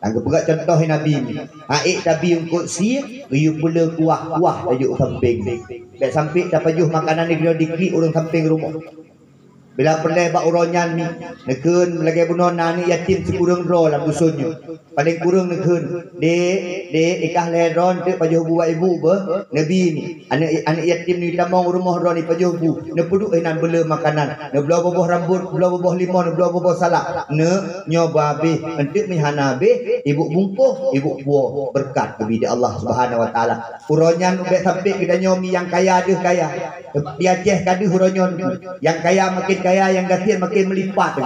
Dan geupeugah contoh lé Nabi mi. Ha ék tabi eungkot sie, geuyue peuleueh kuah, kuah tajok u sampéng. Bék sampé tapajoh makanan di keunoe diklik ureuëng sampéng rumoh. Bila peureulée bak uroe nyan mi, neukheun lagée bunoe na aneuëk yatim sikureueng droe lam duson nyoe. Paleng kureueng neukheun, "Dék, dék, ikah lhée droe eunteuk pajoh bu bak ibu beuh, neubi mi. Aneuëk, aneuëk yatim nyoe tamong u rumoh droe neupajoh bu, neupeuduek inan beuleueh makanan, neubloe boboh rambot, neubloe boboh limong, neubloe boboh salak. Neuk, nyoe bah habéh, eunteuk mi hana habéh, ibu bungkôh, ibu puwoe, beureukat geubri di Allah Subhanahu wa Taala." Uroe nyan bék sampé geutanyoe mi nyang kaya deuh kaya. Di Aceh ka deuh uroe nyoe, nyang kaya makin kaya, nyang gasien makin meulipat.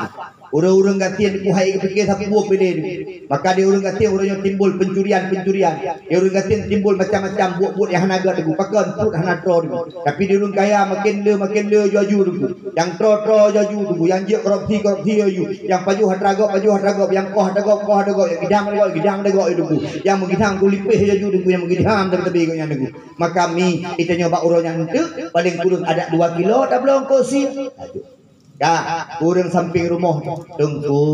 Ureuëng-ureuëng gasien teungku hai geupike sapeue piléh teungku. Maka di ureuëng gasien uroe nyoe timbul pencurian-pencurian. Di ureuëng gasien timbul macam-macam buet-buet nyang hana gét teungku. Pakon pruet hana troe teungku. Tapi di ureuëng kaya makin le, makin le laju teungku. Nyang troe-troe laju teungku. Nyang jeuet korupsi-korupsi laju. Nyang pajoh atra gob, pajoh atra gob. Nyang koh atra gob, koh atra gob. Nyang gidang atra gob, gidang atra gob teungku. Nyang meugidang kulipéh laju teungku. Nyang meugidang teubi-teubi gobnyan teungku. Maka mi, geutanyoe bak uroe nyan teuk, paleng kureueng adak dua kilo tabloe eungkot sie. Ka, ureuëng sampéng rumoh, "Teungku,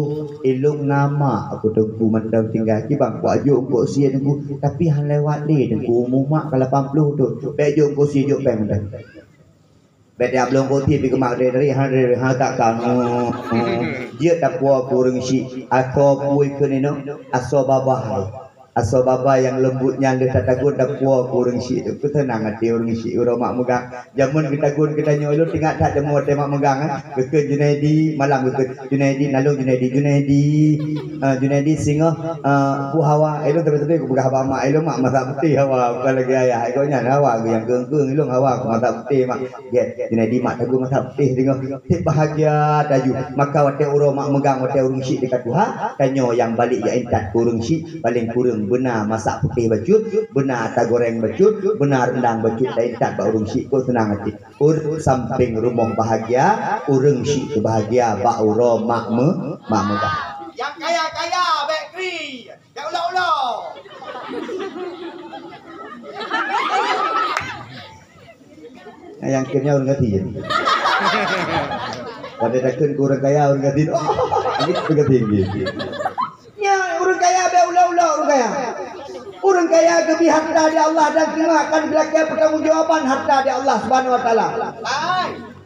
ilong na mak aku Teungku mantong tinggai, kiban kuajok eungkot sie Teungku, tapi han lewat lé Teungku, umu mak ka lapan ploh thon, bék jok eungkot sie jok péng mantong." Bék tabloe eungkot sie pih keumak dari, dari, han dari, han tak ka, jeuet tapuwoe keu ureuëng syiek, asoe pui keu ninoe, asoe babah. Asoe baba nyang leumbot nyan lheueh tatagun tapuwoe keu ureuëng syiek, teupeue seunang até ureuëng syiek uroe mak meugang. Jameun geutagun geutanyoe, ulôn teuingat that jameun watée mak meugang, eh. Geukheun Junaidi, malam geukheun Junaidi, nalong Junaidi, Junaidi, eh, Junaidi singoh, eh, bu hawa, eh, lôn tapi-tapi kupeugah bak mak, eh, lôn mak masak putéh hawa, bukan lagée ayah, eh, gobnyan hawa geuh nyang keueng-keueng, ilong hawa kumasak putéh mak. Gét, Junaidi mak tagun masak putéh singoh. Cit bahagia taju. Maka watée uroe mak meugang, watée ureuëng syiek dekat tuha, tanyoe nyang balek jak intat keu ureuëng syiek, paleng kureueng beuna masak putéh bacut, beuna ata goreng bacut, beuna rendang bacut, ta intat bak ureuëng syiek, kon seunang até. Ureuëng sampéng rumoh bahagia, ureuëng syiek teubahagia bak uroe mak me-, mak meugang. Nyang kaya-kaya bék kri, bék ulo-ulo. Nyang kheun nyan ureuëng gasien. Pada takheun keu ureuëng kaya, ureuëng gasien. Oh, ureuëng gasien. Nyan ureuëng kaya bék ulo-ulo ureuëng kaya. Ureuëng kaya geubri harta di Allah dan singoh akan geulakée peutanggungjawaban harta di Allah Subhanahu wa Taala.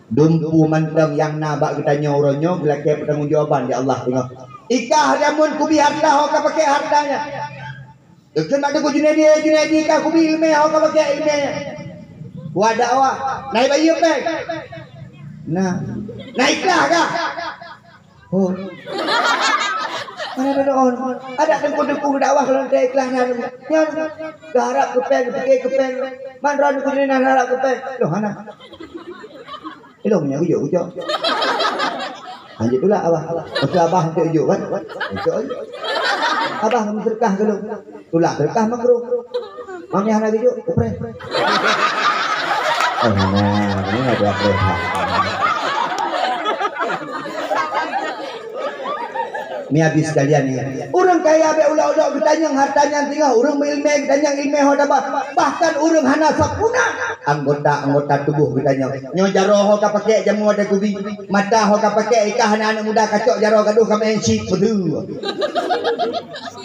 Dumpeue mantong nyang na bak geutanyoe uroe nyoe geulakée peutanggungjawaban di Allah singoh. Ikah jameun kubi harta ho kapakée harta nyan. Geukheun bak Teungku Junaidi, "Eh, Junaidi, ka kubi iéleumé ho kapakée iéleumé nyan. Kuat dakwah, na ibayeue péng?" "Na." "Na ikhlaih kah?" "Oh." "Mana ada orang? Ada teungku-teungku dakwah kalau tak ikhlaih nyan. Nyan, geuharab keu péng, geupike keu péng. Man droe Teungku Junaidi na harab keu péng?" "Loh, hana." "Ilong nyan geujok-geujok." "Lanjut tulak abah." "Beutôi abah hantom jok kan?" "Jok." "Abah meuseudeukah keu lôn." "Tulak seudeukah makruh." "Mami hana geujok, kupreh." "Oh, hana, ini ada preha." Ni habis sekalian ni. Ureuëng kaya bék ulo-ulo geutanyong harta nyan singoh, ureuëng meuiéleumé geutanyong iéleumé ho taba. Bahkan ureuëng hana sapeue na anggota-anggota tuboh geutanyoe. Nyoe jaroe ho kapakée jameun watée kubi, mata ho kapakée, ikah hana aneuëk muda kacok jaroe gadoh ka meu'en chip, beutôi.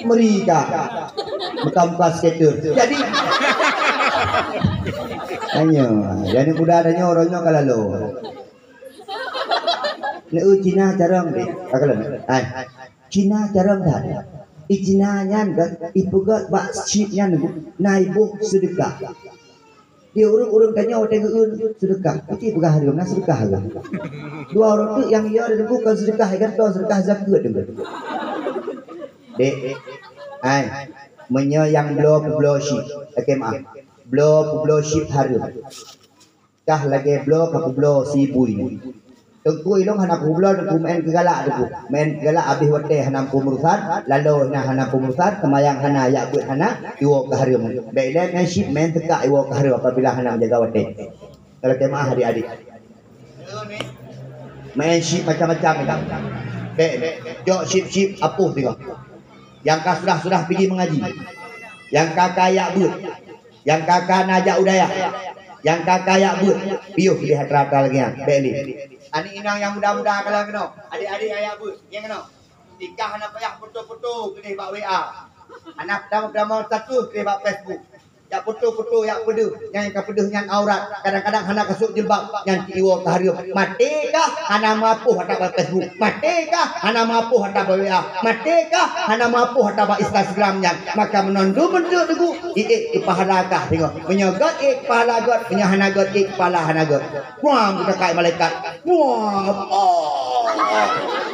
Meuri ka. Muka-muka skater. Jadi, nyoe, jadi muda tanyoe uroe nyoe ka lalo. Neu Cina carông deh. Ka lalo. Ai. Cina carông that. I Cina nyan kan, ipeugét bak chip nyan na iboh seudeukah. Di ureuëng-ureuëng tanyoe watée geueu seudeukah, putih peugah hareuem na seudeukah hareuem. Dua ureuëng teuk nyang yo deungon kon seudeukah, ikan to seudeukah zakeuet deungon. Dek, ai, meunyoe nyang bloe peubloe chip, lakée meu'ah, bloe peubloe chip hareuem. Kah lagée bloe ka peubloe si bui nyoe. Teungku ilong hana peubloe, teungku meu'en keu galak teungku. Meu'en keu galak habéh watée hana peumurusan, lalo na hana peumurusan, seumayang hana, jak beuet hana, iwoe keu hareuem. Bék ilée meu'en chip, meu'en seukak iwoe keu hareuem apabila hana meujaga watée. Ka lakée meu'ah adik-adik. Meu'en chip macam-macam ilong. Bék, jok chip-chip apoh singoh. Nyang ka sudah-sudah pigi meungaji. Nyang ka ka jak beuet. Nyang ka-ka na jak u dayah, nyang ka-ka jak beuet, piôh lé atra-atra lagée nyan, bék lé. Aneuk inong nyang muda-muda kalon keunoe, adik-adik nyang jak beuet, nyang keunoe. Ikah hana payah foto-foto keudeh bak W A. Hana peutamong-tamong status keudeh bak Facebook. Jak foto-foto, jak peudeuh, nyang ka peudeuh nyan aurat. Kadang-kadang hana kasôk jilbab, nyan cit iwoe keu hareuem. Maté kah hana meuapoh atra bak Facebook. Maté kah hana meuapoh atra bak W A. Maté kah hana meuapoh atra bak Instagram nyan. Maka meunan dum beuntuk teungku, iék keu pahala kah singoh. Meunyoe gét iék keu pahala gét, meunyoe hana gét iék keu pahala hana gét. Wah, meutakak malaikat. Wah, oh.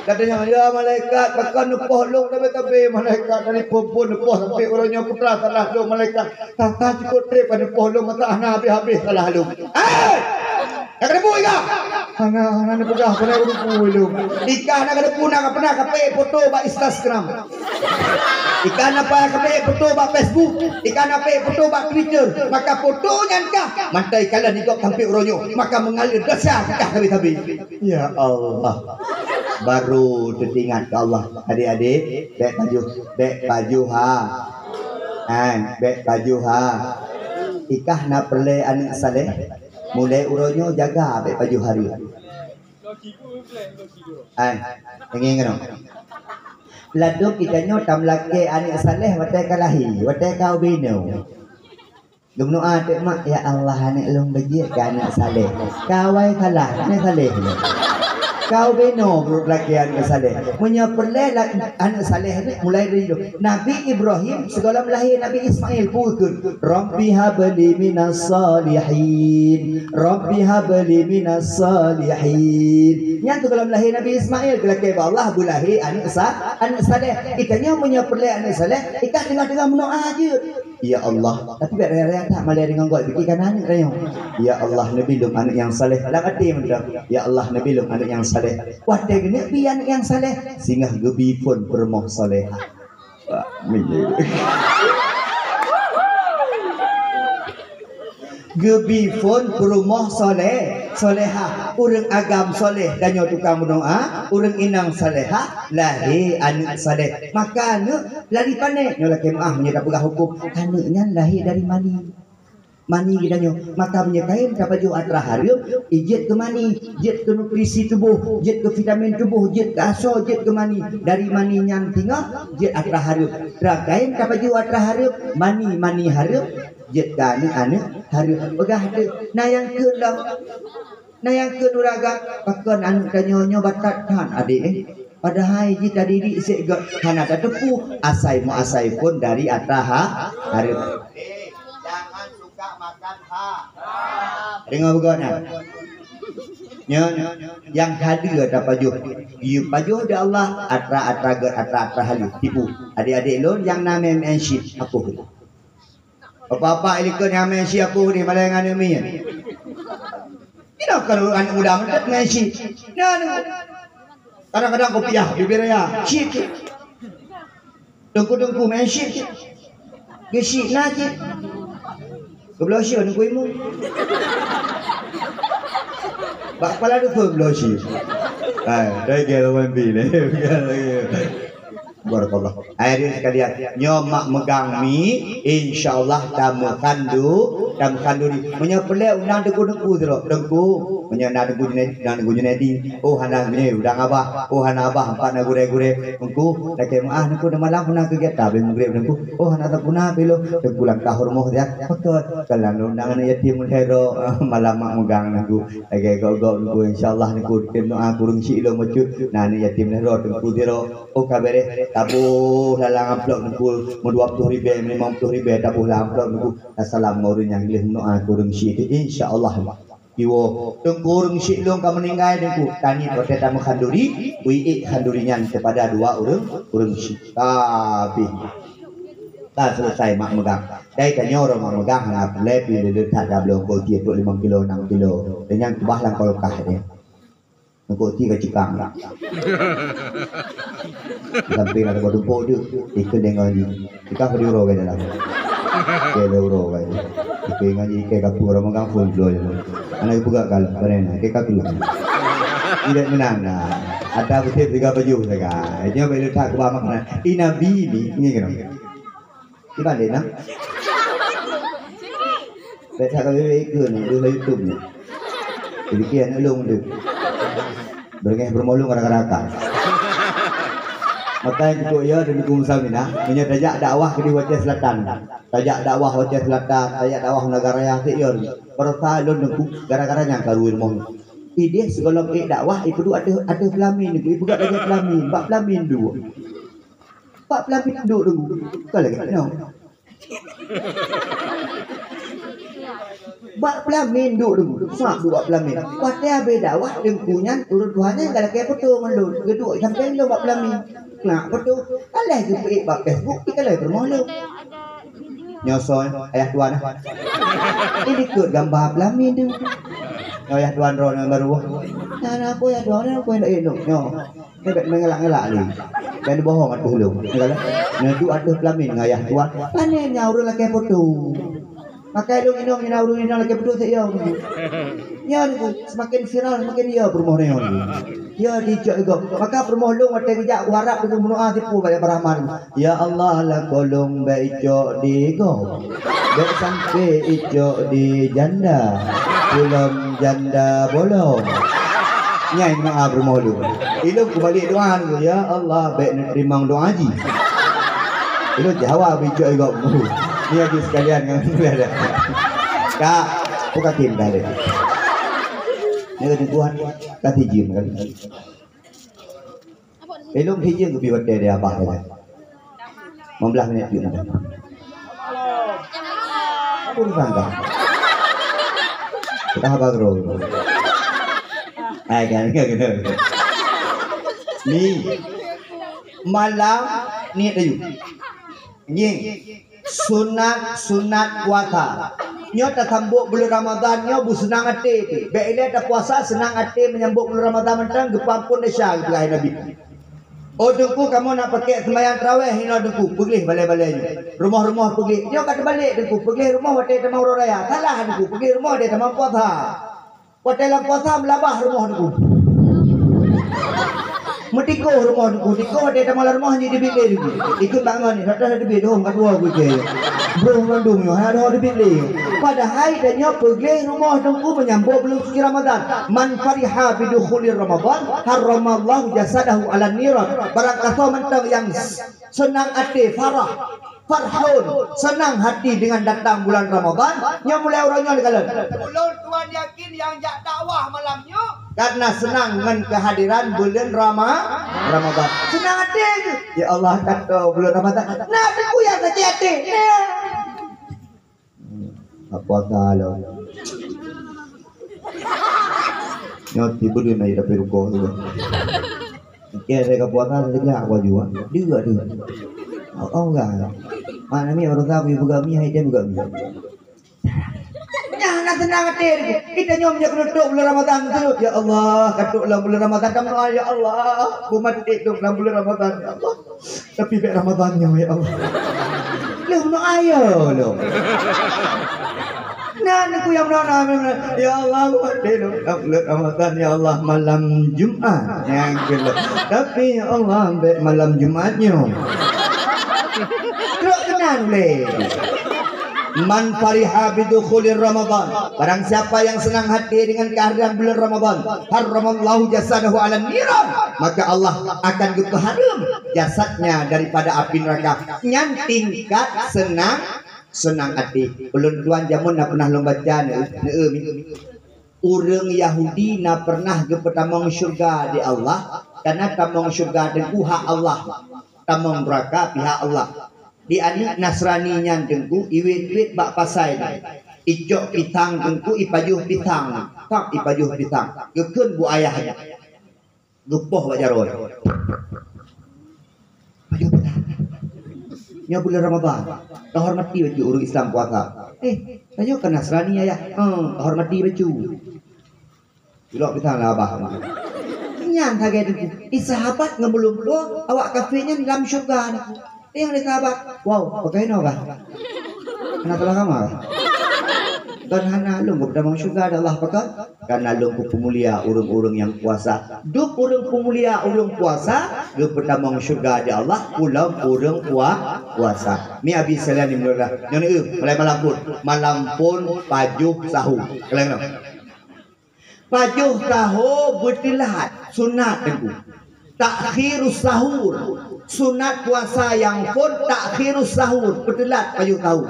Katanya, "Ya malaikat, pakon neupoh lôn tabe-tabe malaikat, dari peuphon neupoh sampai uroe nyoe putra salah lôn malaikat. Tata cukôp trép neupoh lôn masa hana habéh-habéh salah lôn." Hei! Nyang ka neupeu ikah? Hana, hana neupeugah, hana neupeu ilong. Ikah na ka neupeu, na ka pernah kapeuék foto bak Instagram. Ikah na pernah kapeuék foto bak Facebook. Ikah na peuék foto bak Twitter. Maka foto nyan kah mantong ikalon ikah sampai uroe nyoe. Maka meungalir desya kah sabe-sabe. Ya Allah. Baru teuingat keu Allah. Adik-adik, bék pajoh, bék pajoh ha. Hai, bék pajoh ha. Ikah na peureulée aneuk saleh. Mulai uroe nyoe jaga bék pajoh hareuem. Hai, deungoe keunoe. Ladôm geutanyoe tameulakée aneuk saleh watée ka lahé, watée ka ubé inoe. Geumeudoá teuk mak, "Ya Allah, aneuk lôn beujeuet keu aneuk saleh." Ka awai salah, aneuk saleh nyoe. Kau beno brok lakée aneuk saleh. Meunyoe peureulée la-, aneuk saleh ni mulai dari dulu. Nabi Ibrahim sigohlom lahé Nabi Ismail, peue kheun, "Rabbi habli minas salihin. Rabbi habli minas salihin." Nyan sigohlom lahé Nabi Ismail, geulakée bak Allah beulahé aneuk sa-, aneuk saleh. Geutanyoe meunyoe peureulée aneuk saleh, i ka teungoh-teungoh meudoá jeuet. "Ya Allah," tapi bèk raya-raya that malèe deungon gob, pike kana aneuk rayeuk. "Ya Allah, neubi lôn aneuk nyang saleh." Lam até mantong, "Ya Allah, neubi lôn aneuk nyang saleh." Watèe geuneuk bi aneuk nyang saleh, singoh geubi phôn peurumoh salehah. Wah, miyueb. Geubi phôn peurumoh saleh, salehah. Ureueng agam saleh, tanyoe tukang meudoá, ureueng inong salehah, lahé aneuk saleh. Maka aneuk lari pané, nyoe lakèe meu'ah meunyoe tapeugah hukôm, aneuk nyan lahé dari mani. Mani geutanyoe, maka meunyoe kayém tapajoh atra hareuem, ijeuet keu mani, jeuet keu nutrisi tuboh, jeuet keu vitamin tuboh, jeuet keu asoe, jeuet keu mani. Dari mani nyan singoh jeuet atra hareuem. Tra kayém tapajoh atra hareuem, mani, mani hareuem, jeuet keu aneuk-aneuk hareuem. Peugah teuh, na nyang kheun lom. Na nyang kheun ureueng agam, pakon aneuk tanyoe nyoe batat that adék, eh? Padahai jih tadidik sép göt hana tateupeue asai meuasai phôn dari atra ha-, hareuem. Jangan suka makan ha-, deungoe beugöt nyan. Nyoe nyang hadeue tapajoh. Geupajoh di Allah atra-atra göt, atra-atra haleueh. Tipu. Adék-adék lôn nyang na meu'en syit, apoh. Bapak-bapak, ilikot nyang meu'en syit apoh di malèe ngon aneuk miet. Inong kan aneuk muda mantap meu'en syit. Nah, nah. Kadang-kadang kopiah, bibir raya, syit. Teungku-teungku meu'en syit. Geusyit na syit. Geubloe syit aneuk imeum. Bak kepala dukun bloe syit. Hai, dah kira wan bi lé. Barakallah. Hadirin sekalian, nyoe mak meugang mi, insya Allah tameukandu-, tameukandu di. Meunyoe peureulèe undang teungku-teungku sidroe, teungku. Meunyoe na teungku Junaidi, na teungku Junaidi. Oh, hana Junaidi, undang abah. Oh, hana abah, empat na gurèe-gurèe. Teungku, lakèe meu'ah teungku, di malam hana keugiatan, habéh maghrib teungku. Oh, hana teungku na pih lôn. Teungku langkah rumoh siat. Beutôi. Kalau undang aneuk yatim lhèe droe, malam mak meugang teungku. Lagèe gob-gob teungku, insya Allah teungku, teungku meudoá keu ureueng syik lôn bacut. Na aneuk yatim lhèe droe teungku sidroe. Oh, ka bèrèh, taboh lam amplop teungku, meudua ploh ribèe, meulima ploh ribèe, taboh lam amplop teungku. Tasalam ngon ureueng nyang gleh meudoá keu ureueng syik teuh, insya Allah. Jiwoe, teungku ureueng syik lôn ka meuninggai teungku, taniet watèe tameukhanduri, bri ék khanduri nyan keupada dua ureueng, ureueng syik. Tapi, ka seuleusai mak meugang. Dai tanyoe ureueng mak meugang hana peureulèe pih lé-lé that, dah bloe keu tiep trok limong kilo, nam kilo. Dan nyan keubah lam kulkas deh. Nangkok ti ka cukang. Sampéng lam saboh tumpok tu, ikut dengan ni. Tikah pada uroe kat dalam. Ke le uroe kat tu. Ikut dengan ni, ke kapur orang magang pun bloe je. Anak peugah kalau, pada ni, ke kapur. Tidak menang lah. Ada betul tiga baju saja. Dia boleh letak ke bawah makanan. Ini Nabi ni, ni kena. Kiban deh, nah. Bèk that ka wewe ikeu nyoe, deuh lam YouTube nyoe. Jadi, kiban aneuk lôn deuh. Beurangèh peurumoh lôn gara-gara ka. Maka nyang keutuk yo di Teungku Musa Minah, meunyoe tajak dakwah keudéh u Aceh Selatan. Tajak dakwah u Aceh Selatan, tajak dakwah u Nagan Raya, sép yo. Baroesa lôn Teungku, gara-gara nyan ka rui rumoh lôn. Idéh sigohlom ék dakwah, ipeuduek ateueh, ateueh peulamin, ipeugöt lagèe peulamin, bak peulamin duek. Bak peulamin duek Teungku. Bukan lagèe nyoe. Bak peulamin duek Teungku. Sat duek bak peulamin. Watèe habéh dakwah Teungku nyan, ureueng tuha nyan galakèe foto ngon lôn. Geuduek sampéng lôn bak peulamin. Nak foto. Alah geupeuék bak Facebook, ikalon peurumoh lôn. Nyoe soe, ayah tuan, ah. Ini ikut gambar peulamin tu. Nyoe ayah tuan droeneuh baru. Nah, nah, apa ayah tuan, apa yang nak elok? Nyoe. Nyoe bèk meugalak-galak lé. Dan bohong ateueh lôn. Nyoe kan? Nyoe duek ateueh peulamin ngon ayah tuan. Pané nyan ureueng lakèe foto. Maka lôn inong nyan ureueng inong lakèe foto sép yo. Nyan semakin viral, semakin yo peurumoh nyoe. Yo dicok igob. Maka peurumoh lôn watèe geujak, kuharap deungon meudoa sipu bak Rahman. Ya Allah, lakoe lôn bèk icok di igob. Bèk sampai icok di janda. Pulang janda bolong. Nyan doa peurumoh lôn. Ilôn kubalek doa dulu, ya Allah, bèk neuteurimong doa jih. Ilôn Jawa bicok igob. Ni lagi sekalian ngon. Kak, buka tim dah deh. Nyoe ka tuan, ka sijeuem kan. Ilong sijeuem keubiet watèe di abah tadi. Lima belas minit pih na. Apa urusan kah? Kita abah gero. Hai kan, kan, kan. Ni malam ni tadi. Ngieng, sunat-sunat puasa. Nyoe tasambot buleuen Ramadhan nyoe beuseunang até pih. Bèk ilèe tapuasa seunang até menyambot buleuen Ramadhan mantong geupeuamphon desya geupeugah Nabi. Oh Teungku, kamoe na pakèk seumayang tarawèh inoe Teungku, peugleh balèe-balèe nyoe. Rumoh-rumoh peugleh. Nyoe ka teubalek Teungku, peugleh rumoh watèe tamong uroe raya. Salah Teungku, peugleh rumoh watèe tamong puasa. Watèe lam puasa meulabah rumoh Teungku. Meutikoh rumoh Teungku, tikoh watèe tamong lam rumoh nyoe teubiet lé Teungku. Ikôt bak ngon ni, rata teubiet dong kat dua gujée. Broh mandum nyoe, hana dong teubiet lé. Padahai tanyoe peugleh rumoh Teungku menyambot buleuen suci Ramadhan. "Man fariha bidukhulir Ramadhan, harramallahu jasadahu 'alan niran." Barang kasoe mantong nyang seunang até, farah, farhun, seunang hati dengan datang bulan Ramadhan, nyoe mulai uroe nyoe dikalon. Ulôn tuan yakin nyang jak dakwah malam nyoe karena seunang ngon kehadiran bulan Rama-, Ramadhan. Seunang até geuh. Ya Allah, ka tho bulan Ramadhan. Nah, Teungku nyang sakét até. Nah. Ka puasa lom. Nyoe tiba dia naik dapur rukoh tu. Oke, saya ka puasa, saya kira aku juga. Dia juga tu. Oh, oh, enggak. Mana ni orang tahu ibu kami, hai dia juga. Nyan na seunang até. Kita nyoe meunyoe keuneuk trok bulan Ramadhan tu. Ya Allah, ka trok lam bulan Ramadhan, kamoe, ya Allah, beumaté trok lam bulan Ramadhan, ya Allah. Tapi bèk Ramadhan nyoe, ya Allah. Leuh meunoe ayo lom. Nah, Teungku nyang meunoe, ya Allah, leuh, leuh, leuh Ramadhan, ya Allah, malam Jumat nyang keulhèe. Tapi, ya Allah, bèk malam Jumat nyoe. Trok keunan lé. "Man fariha bidukhulir Ramadhan," barang siapa yang senang hati dengan kehadiran bulan Ramadhan, "harramallahu jasadahu 'alan niran," maka Allah akan geupeuhareuem jasadnya daripada api neraka. Nyan tingkat senang, senang até. Ulôn tuan jameun na pernah lôn baca, neu-, neu-, ureueng Yahudi na pernah geupeutamong syeuruga di Allah, karena tamong syeuruga teungku hak Allah, tamong neuraka pihak Allah. Di aneuk Nasrani nyan teungku, iwét-wét bak pasai nyan. Icok pisang teungku, ipajoh pisang. Pak ipajoh pisang. Geukheun bu ayah nyan. Geupoh bak jaroe. Pajoh pisang. Nyoe bulan Ramadhan. Tahormati bacut ureueng Islam puasa. Eh, tanyoe kan Nasrani ayah. Eh, tahormati bacut. Ilok pisang lah abah. Nyan sagai teungku. Di sahabat ngon meulumpoe awak kafé nyan lam syeuruga ni. Nyang lé sahabat, "Wow, pakai inoe kah? Hana salah kama kah?" "Kon hana, lôn geupeutamong syeuruga di Allah pakon? Karena lôn geupumulia ureueng-ureueng nyang puasa." Dum ureueng pumulia ureueng puasa geupeutamong syeuruga di Allah, ulôn ureueng pua-, puasa. Mi abi salian di meunurah. Nyoe ni, eh, mulai malam phon. Malam phon pajoh sahô. Kaleng nyoe. Pajoh sahô beuteulat sunat teungku. Takhirus sahur. Sunat puasa nyang phon takhirus sahur, beuteulat pajoh sahô.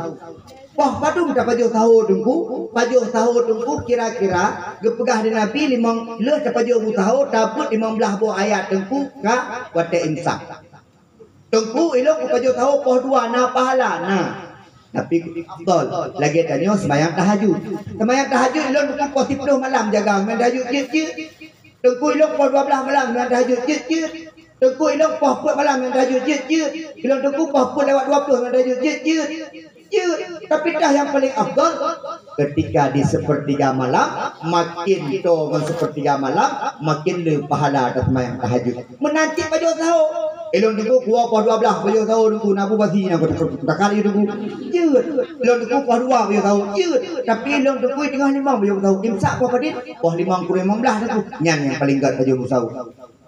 Poh padum tapajoh sahô teungku? Pajoh sahô teungku kira-kira geupeugah lé Nabi limong, lheueh tapajoh bu sahô, tabeuet limong blaih boh ayat teungku ka watèe imsak. Teungku, ilôn kupajoh sahô poh dua na pahala? Na. Tapi afdhol lagèe tanyoe seumayang tahajud. Seumayang tahajud ilôn teungku poh siplôh malam jaga, seumayang tahajud jeuet-jeuet. Teungku, ilôn poh dua blaih malam seumayang tahajud jeuet-jeuet. Teungku, ilôn poh peuet malam seumayang tahajud jeuet-jeuet. Ilôn teungku poh peuet lewat dua plôh seumayang tahajud jeuet-jeuet. Jeuet, tapi tah nyang paleng afdhol, ketika di sepertiga malam, makin toe ngon sepertiga malam, makin le pahala taseumayang tahajud. Meunan cit pajoh sahô. Ilôn teungku kuwoe poh dua blaih pajoh sahô teungku, na bu basi na, takali teungku. Jeuet. Ilôn teungku poh dua pajoh sahô. Jeuet. Tapi ilôn teungku teungoh limong pajoh sahô. Imsak poh padit, poh limong kureueng limong blaih teungku. Nyan nyang paleng gèt pajoh bu sahô.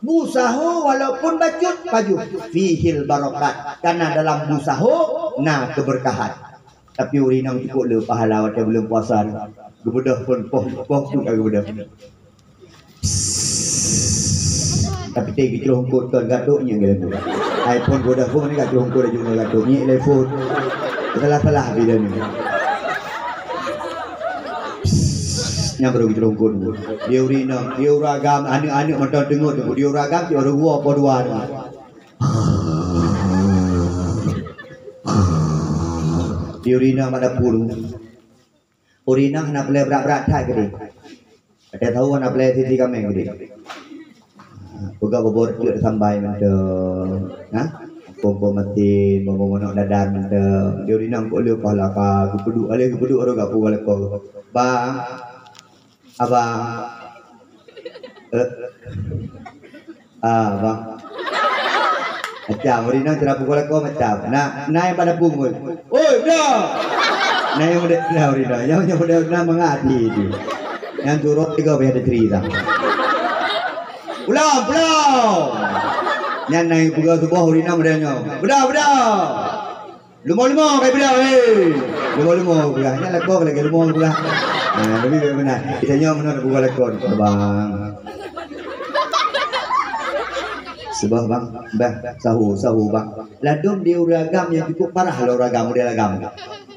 Bu sahô walaupun bacut pajoh, fihil barokat, karena dalam bu sahô na keberkahan. Tapi ureueng inong cukôp le pahala watèe buleuen puasa nyoe. Geubeudôh phôn poh, poh pun ka geubeudôh. Tapi teuh geucroh eungkôt kon gatok nyan gatok. iPhone geubeudôh phôn ni geucroh eungkôt laju ngon gatok. Nyan lé phôn. Salah-salah bila ni. Nyang baru geucurungkot. Di ureueng inong, di ureueng agam, aneuk-aneuk mantong teungeut, di ureueng agam cit ureueng dua po dua tu. Di ureueng inong pada puluh. Ureueng inong hana peureulèe brat-brat that keudéh. Watèe sahô hana peureulèe sisi kaméng keudéh. Peugah bobo reuteuek sambai mantong. Nah, kompor mesin, bobo manok dadar mantong. Di ureueng inong kok lheueh pahala ka, geupeuduek, alèh geupeuduek, baru gak peubuka lakoe. Bang, abang. Eh. Ah, bang. Macam, ureueng inong cara pukul lakoe macam. Nah, nah nyang pada pungut. Oi, beudoh! Nah, nyang model nah ureueng inong. Nyang, nyang model nah mangat hati tu. Nyang turot tiga beh ada cerita. Pulang, pulang! Nyan na nyang peugah tuboh ureueng inong model nyoe. Beudoh, beudoh! Leumo-leumo kai peugah, hei. Leumo-leumo peugah. Nyan lakoe lagèe leumo peugah. Ha, tapi bèk meunan. Kita nyoe meunan bukan lakoe, bang. Seubah, bang. Bah, sahô, sahô, bang. Ladôm di ureueng agam nyang cukup parah lé ureueng agam, model agam.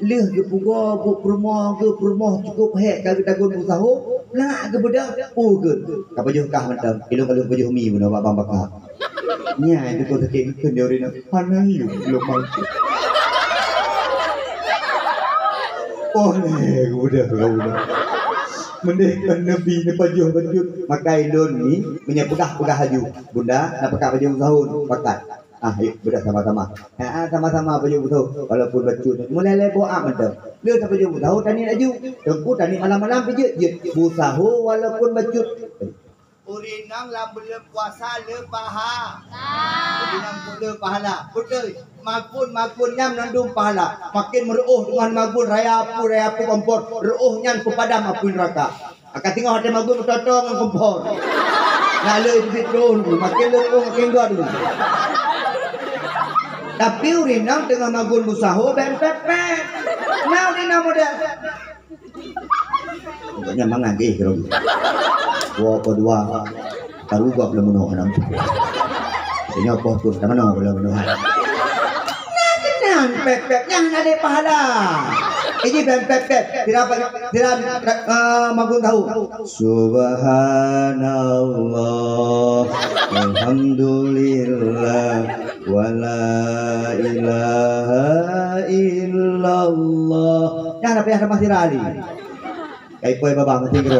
Lheueh geupugoe buet peurumoh, geuh peurumoh cukup hék ka geutagun buet sahô, peulangak geubeudôh, oh geuh. Ka pajoh kah mantong, ilôn ka lôn pajoh mi bunoe bak bang baka. Nyan itu kok sakét geukheun di ureueng inong. Hana yum lôn mantong. Oh, lé, geubeudôh, geubeudôh. Mendeh kon neubi neupajoh bacut, maka ilôn ni meunyoe peugah-peugah laju. Bunda, na pakat pajoh buet sahô, pakat. Ah, yuk, beudôh sama-sama. Ha, ah, sama-sama pajoh buet sahô, walaupun bacut. Mulai lé boh ah mantong. Lheueh tapajoh buet sahô, taniet laju. Teungku taniet malam-malam pih jeuet, jeuet. Buet sahô walaupun bacut. Ureueng inong lam buleuen puasa le paha. Ureueng inong le pahala. Beutôi. Magun-magun nyan mandum pahala. Makin meureuôh deungon magun raya apui, raya apui kompor. Reuôh nyan peupadam apui neuraka. Ka teungoh watèe magun meutoto ngon kompor. Na le bit reuôh, makin le reuôh makin göt. Tapi ureueng inong teungoh magun buet sahô bèk pèt-pèt. Na ureueng inong model. Pokoknya mangat geh keu lôn. Dua po dua. Taru gop lé meunoe nam. Nyoe poh pun ka meunoe lé meunoe. Nah, keunan pèt-pèt nyang na lé pahala. Ini bèk pèt-pèt. Tidak, tidak, eh, magun tahu. Subhanallah. Alhamdulillah. Wa la ilaha illallah. Nyan apa nyang masih rali? Kai poi babah meuti gro.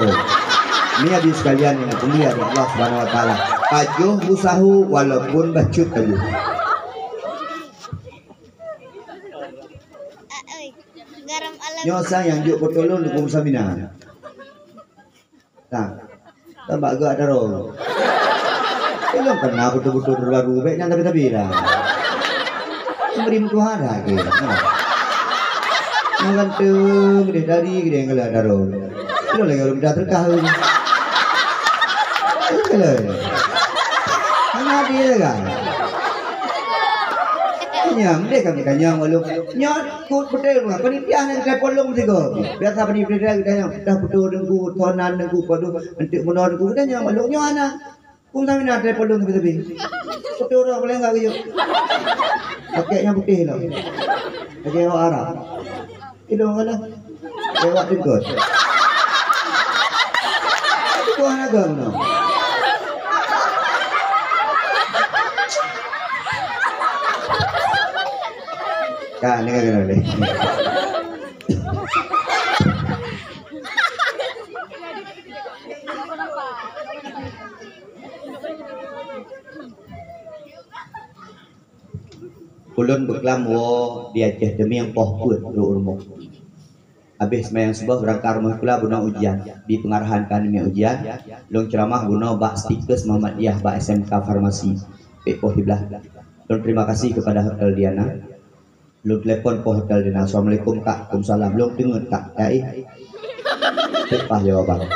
Ni hadirin sekalian nyang dimuliakan Allah Subhanahu wa Taala. Pajoh buet sahô walaupun bacut pajoh. Garam alam. Nyoe sang nyang jok botol lôn dukung Samina. Nah, tambah agak ada roh. Ilong kena betul-betul terlalu baik nyan tapi-tapi dah. Beri mutu hara ke. Nah. Nah, ganteng deh dari gede yang ada roh. Ilong lagi belum dah terkah. Ilong. Mana dia kan? Nya, mendeh kami tanya walau. Nya, kut betul lah. Panitia yang telepon long tiga. Biasa panitia kita yang dah betul dengku, tonan dengku, padu, entik menor dengku. Kita yang walau nyo ana. Kung kami nak telepon long tepi-tepi. Betul orang boleh enggak kejut. Pakai yang putih lah. Pakai yang Arab. Idong kana. Lewat deungon. Tuhan agam no. Ka, dengar kena deh. Ulôn beuklam woe di Aceh Teumieng poh peuet rot rumoh. Habéh seumayang suboh beurangkat rumoh sikula bunoe ujian. Di peungarahan keuneuk ujian, lôn ceuramah bunoe bak Stikers Muhammadiyah bak S M K Farmasi, pek poh siblaih. Lôn terima kasih kepada Hotel Diana. Lôn telepon poh Hotel Diana, "Assalamualaikum, Kak." "Waalaikumsalam." "Lôn teungeut, Kak." "Ya, eh." Teupah jawaban.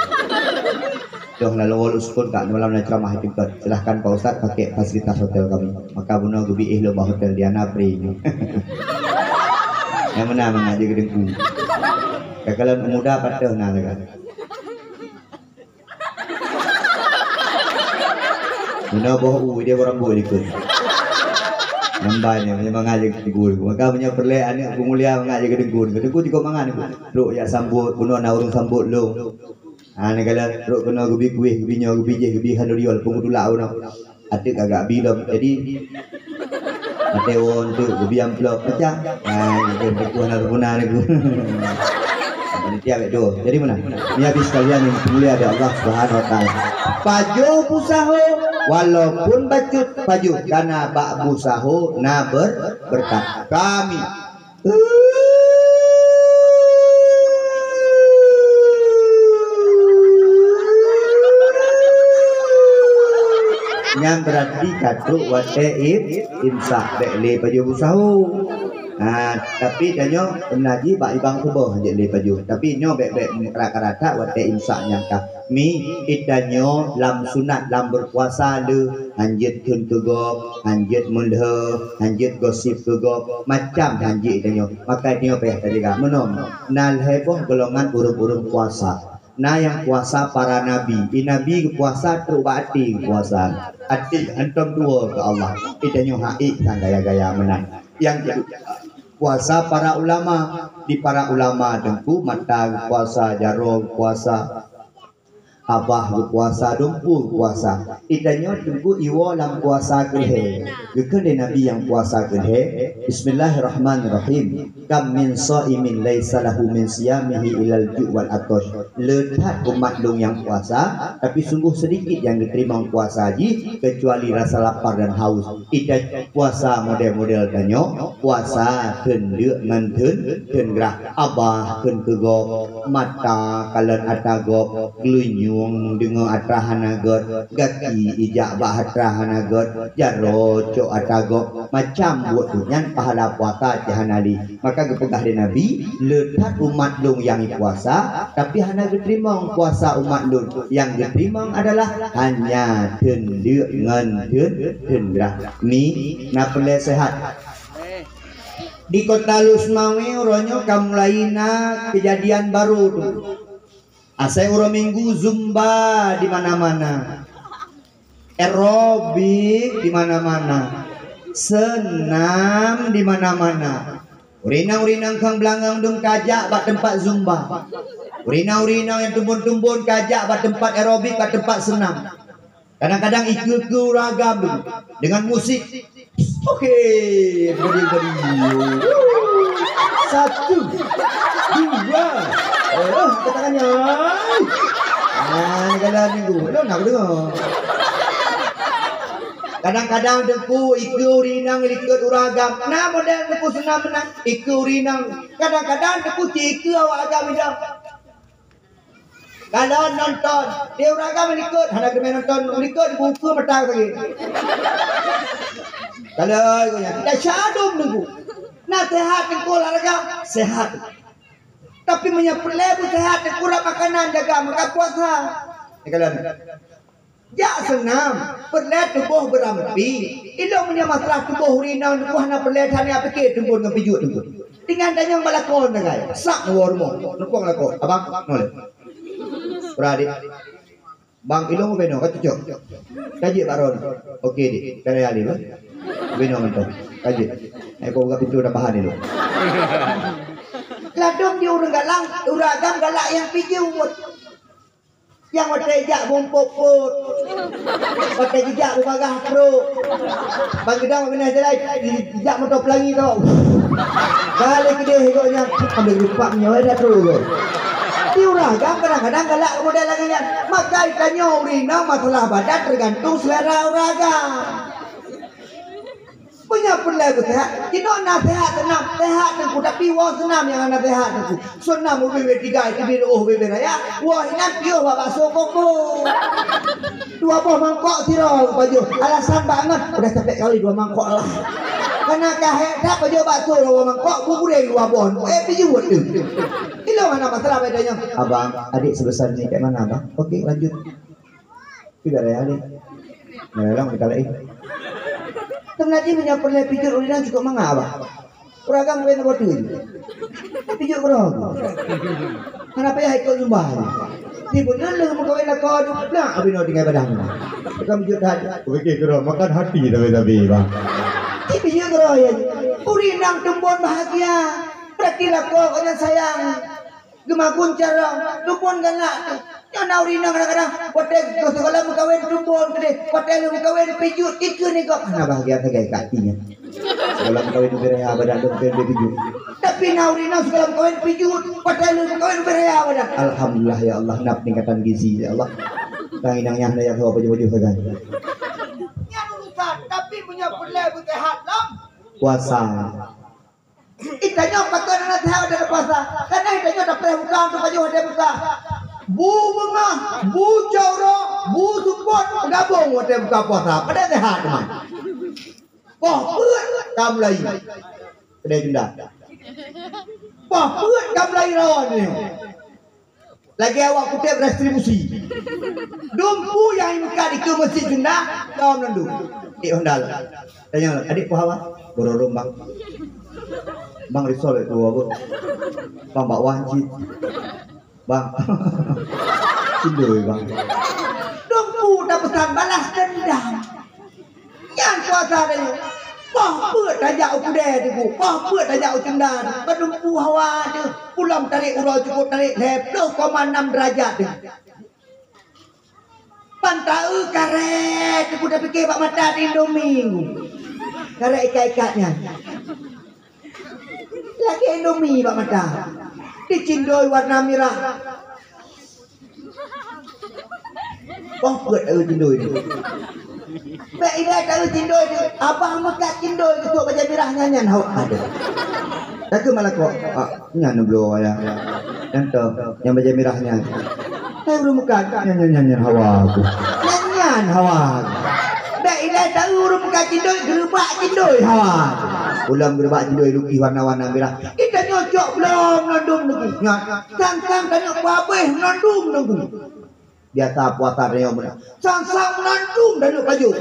Dong lalu walau sukun, Kak, malam na ceramah di tempat. Silahkan Pak Ustaz pakai fasilitas hotel kami. Maka bunoe geubi éh lôn bak Hotel Diana free. Nyang meunan mangat jeuet keu teungku. Kakeulan muda patuh na lagak. Meunan boh u dia barang buet likot. Nambai ni, mangat jeuet keu teungku. Maka meunyoe peureulèe aneuk peumulia mangat jeuet keu teungku. Keu teungku jikok mangat ni. Trok jak sambot, bunoe na ureueng sambot lôn. Ha, neukalon rot keunoe geubi kueh, geubi nyoe, geubi jéh, geubi khanuriol, peue geutulak u noe. Até kagak bi lom. Jadi, até woe eunteuk geubi amplop pecah. Ha, jadi teukuah na sempurna niku. Panitia bek tu. Jadi mana? Ni habis sekalian yang dimuliakan oleh Allah Subhanahu Wa Taala. Pajoh beusaho, walaupun bacut pajoh, karena bak beusaho na ber-, berkat. Kami Nyan berarti ka trok watèe im-, imsak, bèk lé pajoh beusaho. Ha, tapi tanyoe pernah jih bak ibang suboh jeuet lé pajoh. Tapi nyoe bèk-bèk rata-rata watèe imsak nyan ka. Mi, ita nyoe lam sunat lam berpuasa le, hanjeuet kheun keu gob, hanjeuet meulheueh, hanjeuet gosip keu gob, macam hanjeuet ita nyoe. Maka ita nyoe payah tajaga. Meunoe, na lhèe boh golongan ureueng-ureueng puasa. Na nyang puasa para nabi. Di nabi geupuasa trok bak até geupuasa. Até hantom tuwoe keu Allah. Ita nyoe hak ék sang gaya-gaya meunan. Nyang keudua, puasa para ulama. Di para ulama teungku mata geupuasa, jaroe geupuasa, abah geupuasa, dumpeue geupuasa. Ita nyoe teungku iwoe lam puasa keu lhèe. Geukheun lé Nabi nyang puasa keu lhèe, Bismillahirrahmanirrahim. Kam min shaimin laisa lahu min siyamihi ilal ju' wal atash. Le that umat lôn nyang puasa, tapi sungguh seudikit nyang geuteurimong puasa jih keucuali rasa lapar dan haus. Ita puasa model-model tanyoe, puasa kheun deuk ngon kheun, kheun grah, abah kheun keu gob, mata kalon atra gob, geulinyueng deungoe atra hana gèt, gaki ijak bak atra hana gèt, jaroe cok atra gob, macam buet tu nyan pahala puasa cit hana lé. Maka geupeugah lé Nabi, le that umat lôn nyang puasa, tapi hana geuteurimong puasa umat lôn. Nyang geuteurimong adalah hanya kheun deuk ngon kheun, kheun grah. Mi, na peureulèe seuhat. Di Kota Lhokseumawe uroe nyoe ka mulai na keujadian barô tu. Asai uroe Minggu zumba di mana-mana. Aerobik di mana-mana. Seunam di mana-mana. Ureueng inong-ureueng inong khong beulangong dum ka jak bak teumpat zumba. Ureueng inong-ureueng inong nyang tumbon-tumbon ka jak bak teumpat aerobik, bak teumpat seunam. Kadang-kadang ikeue-keue ureueng agam dum deungon musik. Oke, beri-beri. Satu, dua. Oh, angkat tangannya. Ah, ni jalan minggu. Lôn nak deungoe. Kadang-kadang teungku ikeue ureueng inong likot ureueng agam. Na model teungku seunam meunan. Ikeue ureueng inong. Kadang-kadang teungku cit ikeue awak agam idong. Kalau nonton, di ureueng agam likot, hana geumé nonton likot, buku mata lagi. Kalau nyan, kita syadum nunggu. Nasihat teungku olahraga, sehat. Tapi meunyoe peureulèe beusehat, teungku rap makanan jaga, maka puasa. Ni kalau ni. Jak seunam, peureulèe tuboh beurampi. Ilôn meunyoe masalah tuboh ureueng inong, teungku hana peureulèe that, hana pike tumbon ngon pijuet teungku. Tinggai tanyong bak lakoe nanggai. Sak ngon rumoh. Neupok lakoe. Abang, noleh. Bra, Dik. Bang, ilôn beno, ka cucok. Ka jeuet bak droeneuh. Oke, Dik. Ka raya lé, bah. Beno mantong. Ka jeuet. Eh, kau buka pintu tambahan ilôn. Ladôm di ureueng galang, ureueng agam galak nyang pijuet. Nyang watèe jak beumpot-pot, watèe jijak beubagaih trok. Ban geudong bak binéh jalan, jijak moto peulangi tau. Balik keudeh gobnyan, ambil lupak nyoe dah trok gop. Di ureueng agam kadang-kadang galak model lagèe nyan. Maka tanyoe ureueng inong masalah badan teugantung seulera ureueng agam. Meunyoe peureulèe beuseuhat, jinoe na seuhat seunam, seuhat teungku, tapi woe seunam nyang hana seuhat teungku. Seunam ubé-ubé tiga, teubiet oh ubé-ubé raya, woe inan piôh bak bakso koko. Dua boh mangkok sidroe pajoh, alasan bak ngon, udah capek kali dua mangkok lah. Kana ka hék that pajoh bakso dua mangkok, bubure dua boh, eh pijuet tu. Ilôn hana masalah bak tanyoe. Abang, adik sebesar ini kayak mana, Bang? Oke, lanjut. Tidak ada yang ada. Nah, dalam kita lain. Teuma jih meunyoe peureulèe pijuet ureueng inong cukôp mangat, bah. Ureueng agam keuhai na boteue jih. Pijuet keudroe. Hana payah ikot zumba jih. Di beuneuh lheueh meukawén lakoe duek blah, abinoe tinggai badan. Bukan pijuet that. Oke, keudroe makan hati tapi-tapi, bah. Di pijuet keudroe ya. Ureueng inong tumbon bahagia. Berarti lakoe gobnyan sayang. Geumagun carông, lupon galak tu. Nyoe na ureueng inong kadang-kadang, watèe goh sigohlom meukawen tumbon keudeh, watèe lheueh meukawen pijuet, dikeue nigop. Hana bahagia sagai keu até nyan. Sigohlom meukawen ubé raya badan lheueh meukawen ubé pijuet. Tapi na ureueng inong sigohlom meukawen pijuet, watèe lheueh meukawen ubé raya badan. Alhamdulillah ya Allah, na peuningkatan gizi ya Allah. Tang inong nyan hana jak saboh baju-baju sagai. Nyan urusan, tapi meunyoe peureulèe beuseuhat lom puasa. Itanyoe pakon hana seuhat watèe puasa. Karena itanyoe tapreh muka, tapajoh watèe muka. Bu beungoh, bu cok uroe, bu seupôt, gabong watèe buka puasa. Padahai seuhat teuma. Poh peuet ka mulai. Keudè jenda. Poh peuet ka mulai rawa nyoe. Lagèe awak kutéb restribusi. Dum peue nyang imeukat dikeue meuseujid jenda, lom nyan dum. Ék honda lom. Tanyong lom, "Adék peue hawa?" "Bororong, Bang." "Bang, risol lé dua, Bang." "Bang, bakwan cit." "Bang." "Cindoi, Bang." Dum peue tapeusan balas dendam. Nyan puasa tanyoe. Poh peuet tajak u keudè Teungku, poh peuet tajak u ceunda, padum peue hawa teuh. Ulôn tarek uroe cukôp tarek lhèe ploh koma nam derajat teuh. Pan taeu karét Teungku, tapike bak mata Indomie. Karét ikat-ikat nyan. Lagèe Indomie bak mata. Dicindoi warna mirah. Poh peuet taeu cindoi nyoe. Bèk ilèe taeu cindoi nyoe. Abang meukat cindoi keu trok bajèe mirah nyan, nyan hawa. Aduh. Takheun malakot. Ah, nyan bloe ya. Nyan toh, nyang bajèe mirah nyan. Hai ureueng meukat, nyan, nyan, nyan, nyan hawa aku. Nyan, nyan hawa aku. Bèk ilèe taeu ureueng meukat cindoi, geureubak cindoi hawa aku. Ulôn geureubak cindoi lukih warna-warna mirah. Itanyoe cok bloe meunan dum Teungku. Nyan. Sang-sang tanyoe peuhabéh meunan dum Teungku. Biasa puasa tanyoe meunan. Sang-sang meunan dum tanyoe pajoh.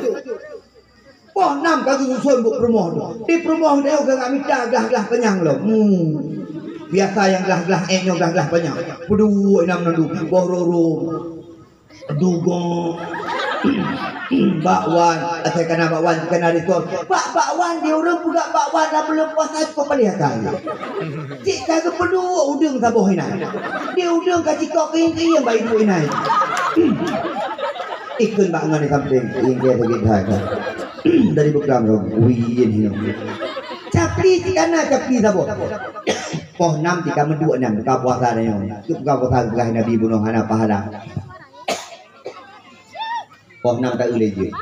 Poh nam ka geususon buet peurumoh tu. Di peurumoh tanyoe ka mita glah-glah panyang lom. Hmm. Biasa nyang glah-glah ék nyoe glah-glah panyang. Peuduek nam meunan dum. Boh roro. Dugo. Bakwan, asai kana bakwan, kana risol. Bak bakwan di ureueng peugah bakwan lam buleuen puasa cukôp palih akai. Cit ka geupeuduek udeueng saboh inan. Di udeueng ka cikok keuieng-keuieng bak iduek inan. Ikheun bak ngon di sampéng, keuieng keu sakét that. Dari beuklam lom, wien hinoe. Capli cit kana capli saboh. Poh nam cit ka meuduek nyan, buka puasa nyoe. Cit buka puasa peugah Nabi bunoe hana pahala. Poh nam taeu lé jeuet.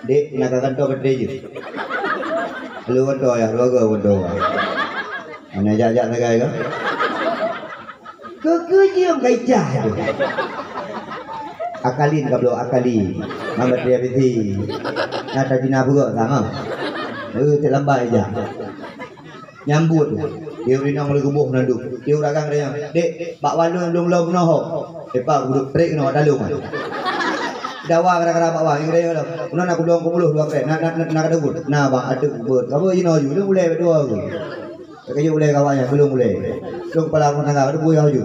Dek, na ka kantô baterai jeuet. Lu kantô ya, dua go kantô. Mana jak-jak sagai ka? Keu-keu jeuem ka ijah tu. Akalin ka bloe, akalin. Mama Triariti. Nyata Cina beugok sama. Eh, terlambat ijah. Nyambut. Dia ureueng inong lé geuboh meunan dum. Dia ureueng agam dia, "Dek, bak walong lôn lom bunoe ho." Depa geuduek trek keunoe dalong. Dawa gara-gara bak wang, dia kata, "Unoe na kudong keumulôh dua krek, na, na, na, na kadeuet." "Na, bang, ateuk beut." Ka beuet jinoe ju, lôn ulèe bak dua ureueng. Ka jeuet ulèe kawan nyan, keu lôn ulèe. Lôn kepala rumah tangga, ada buya ju.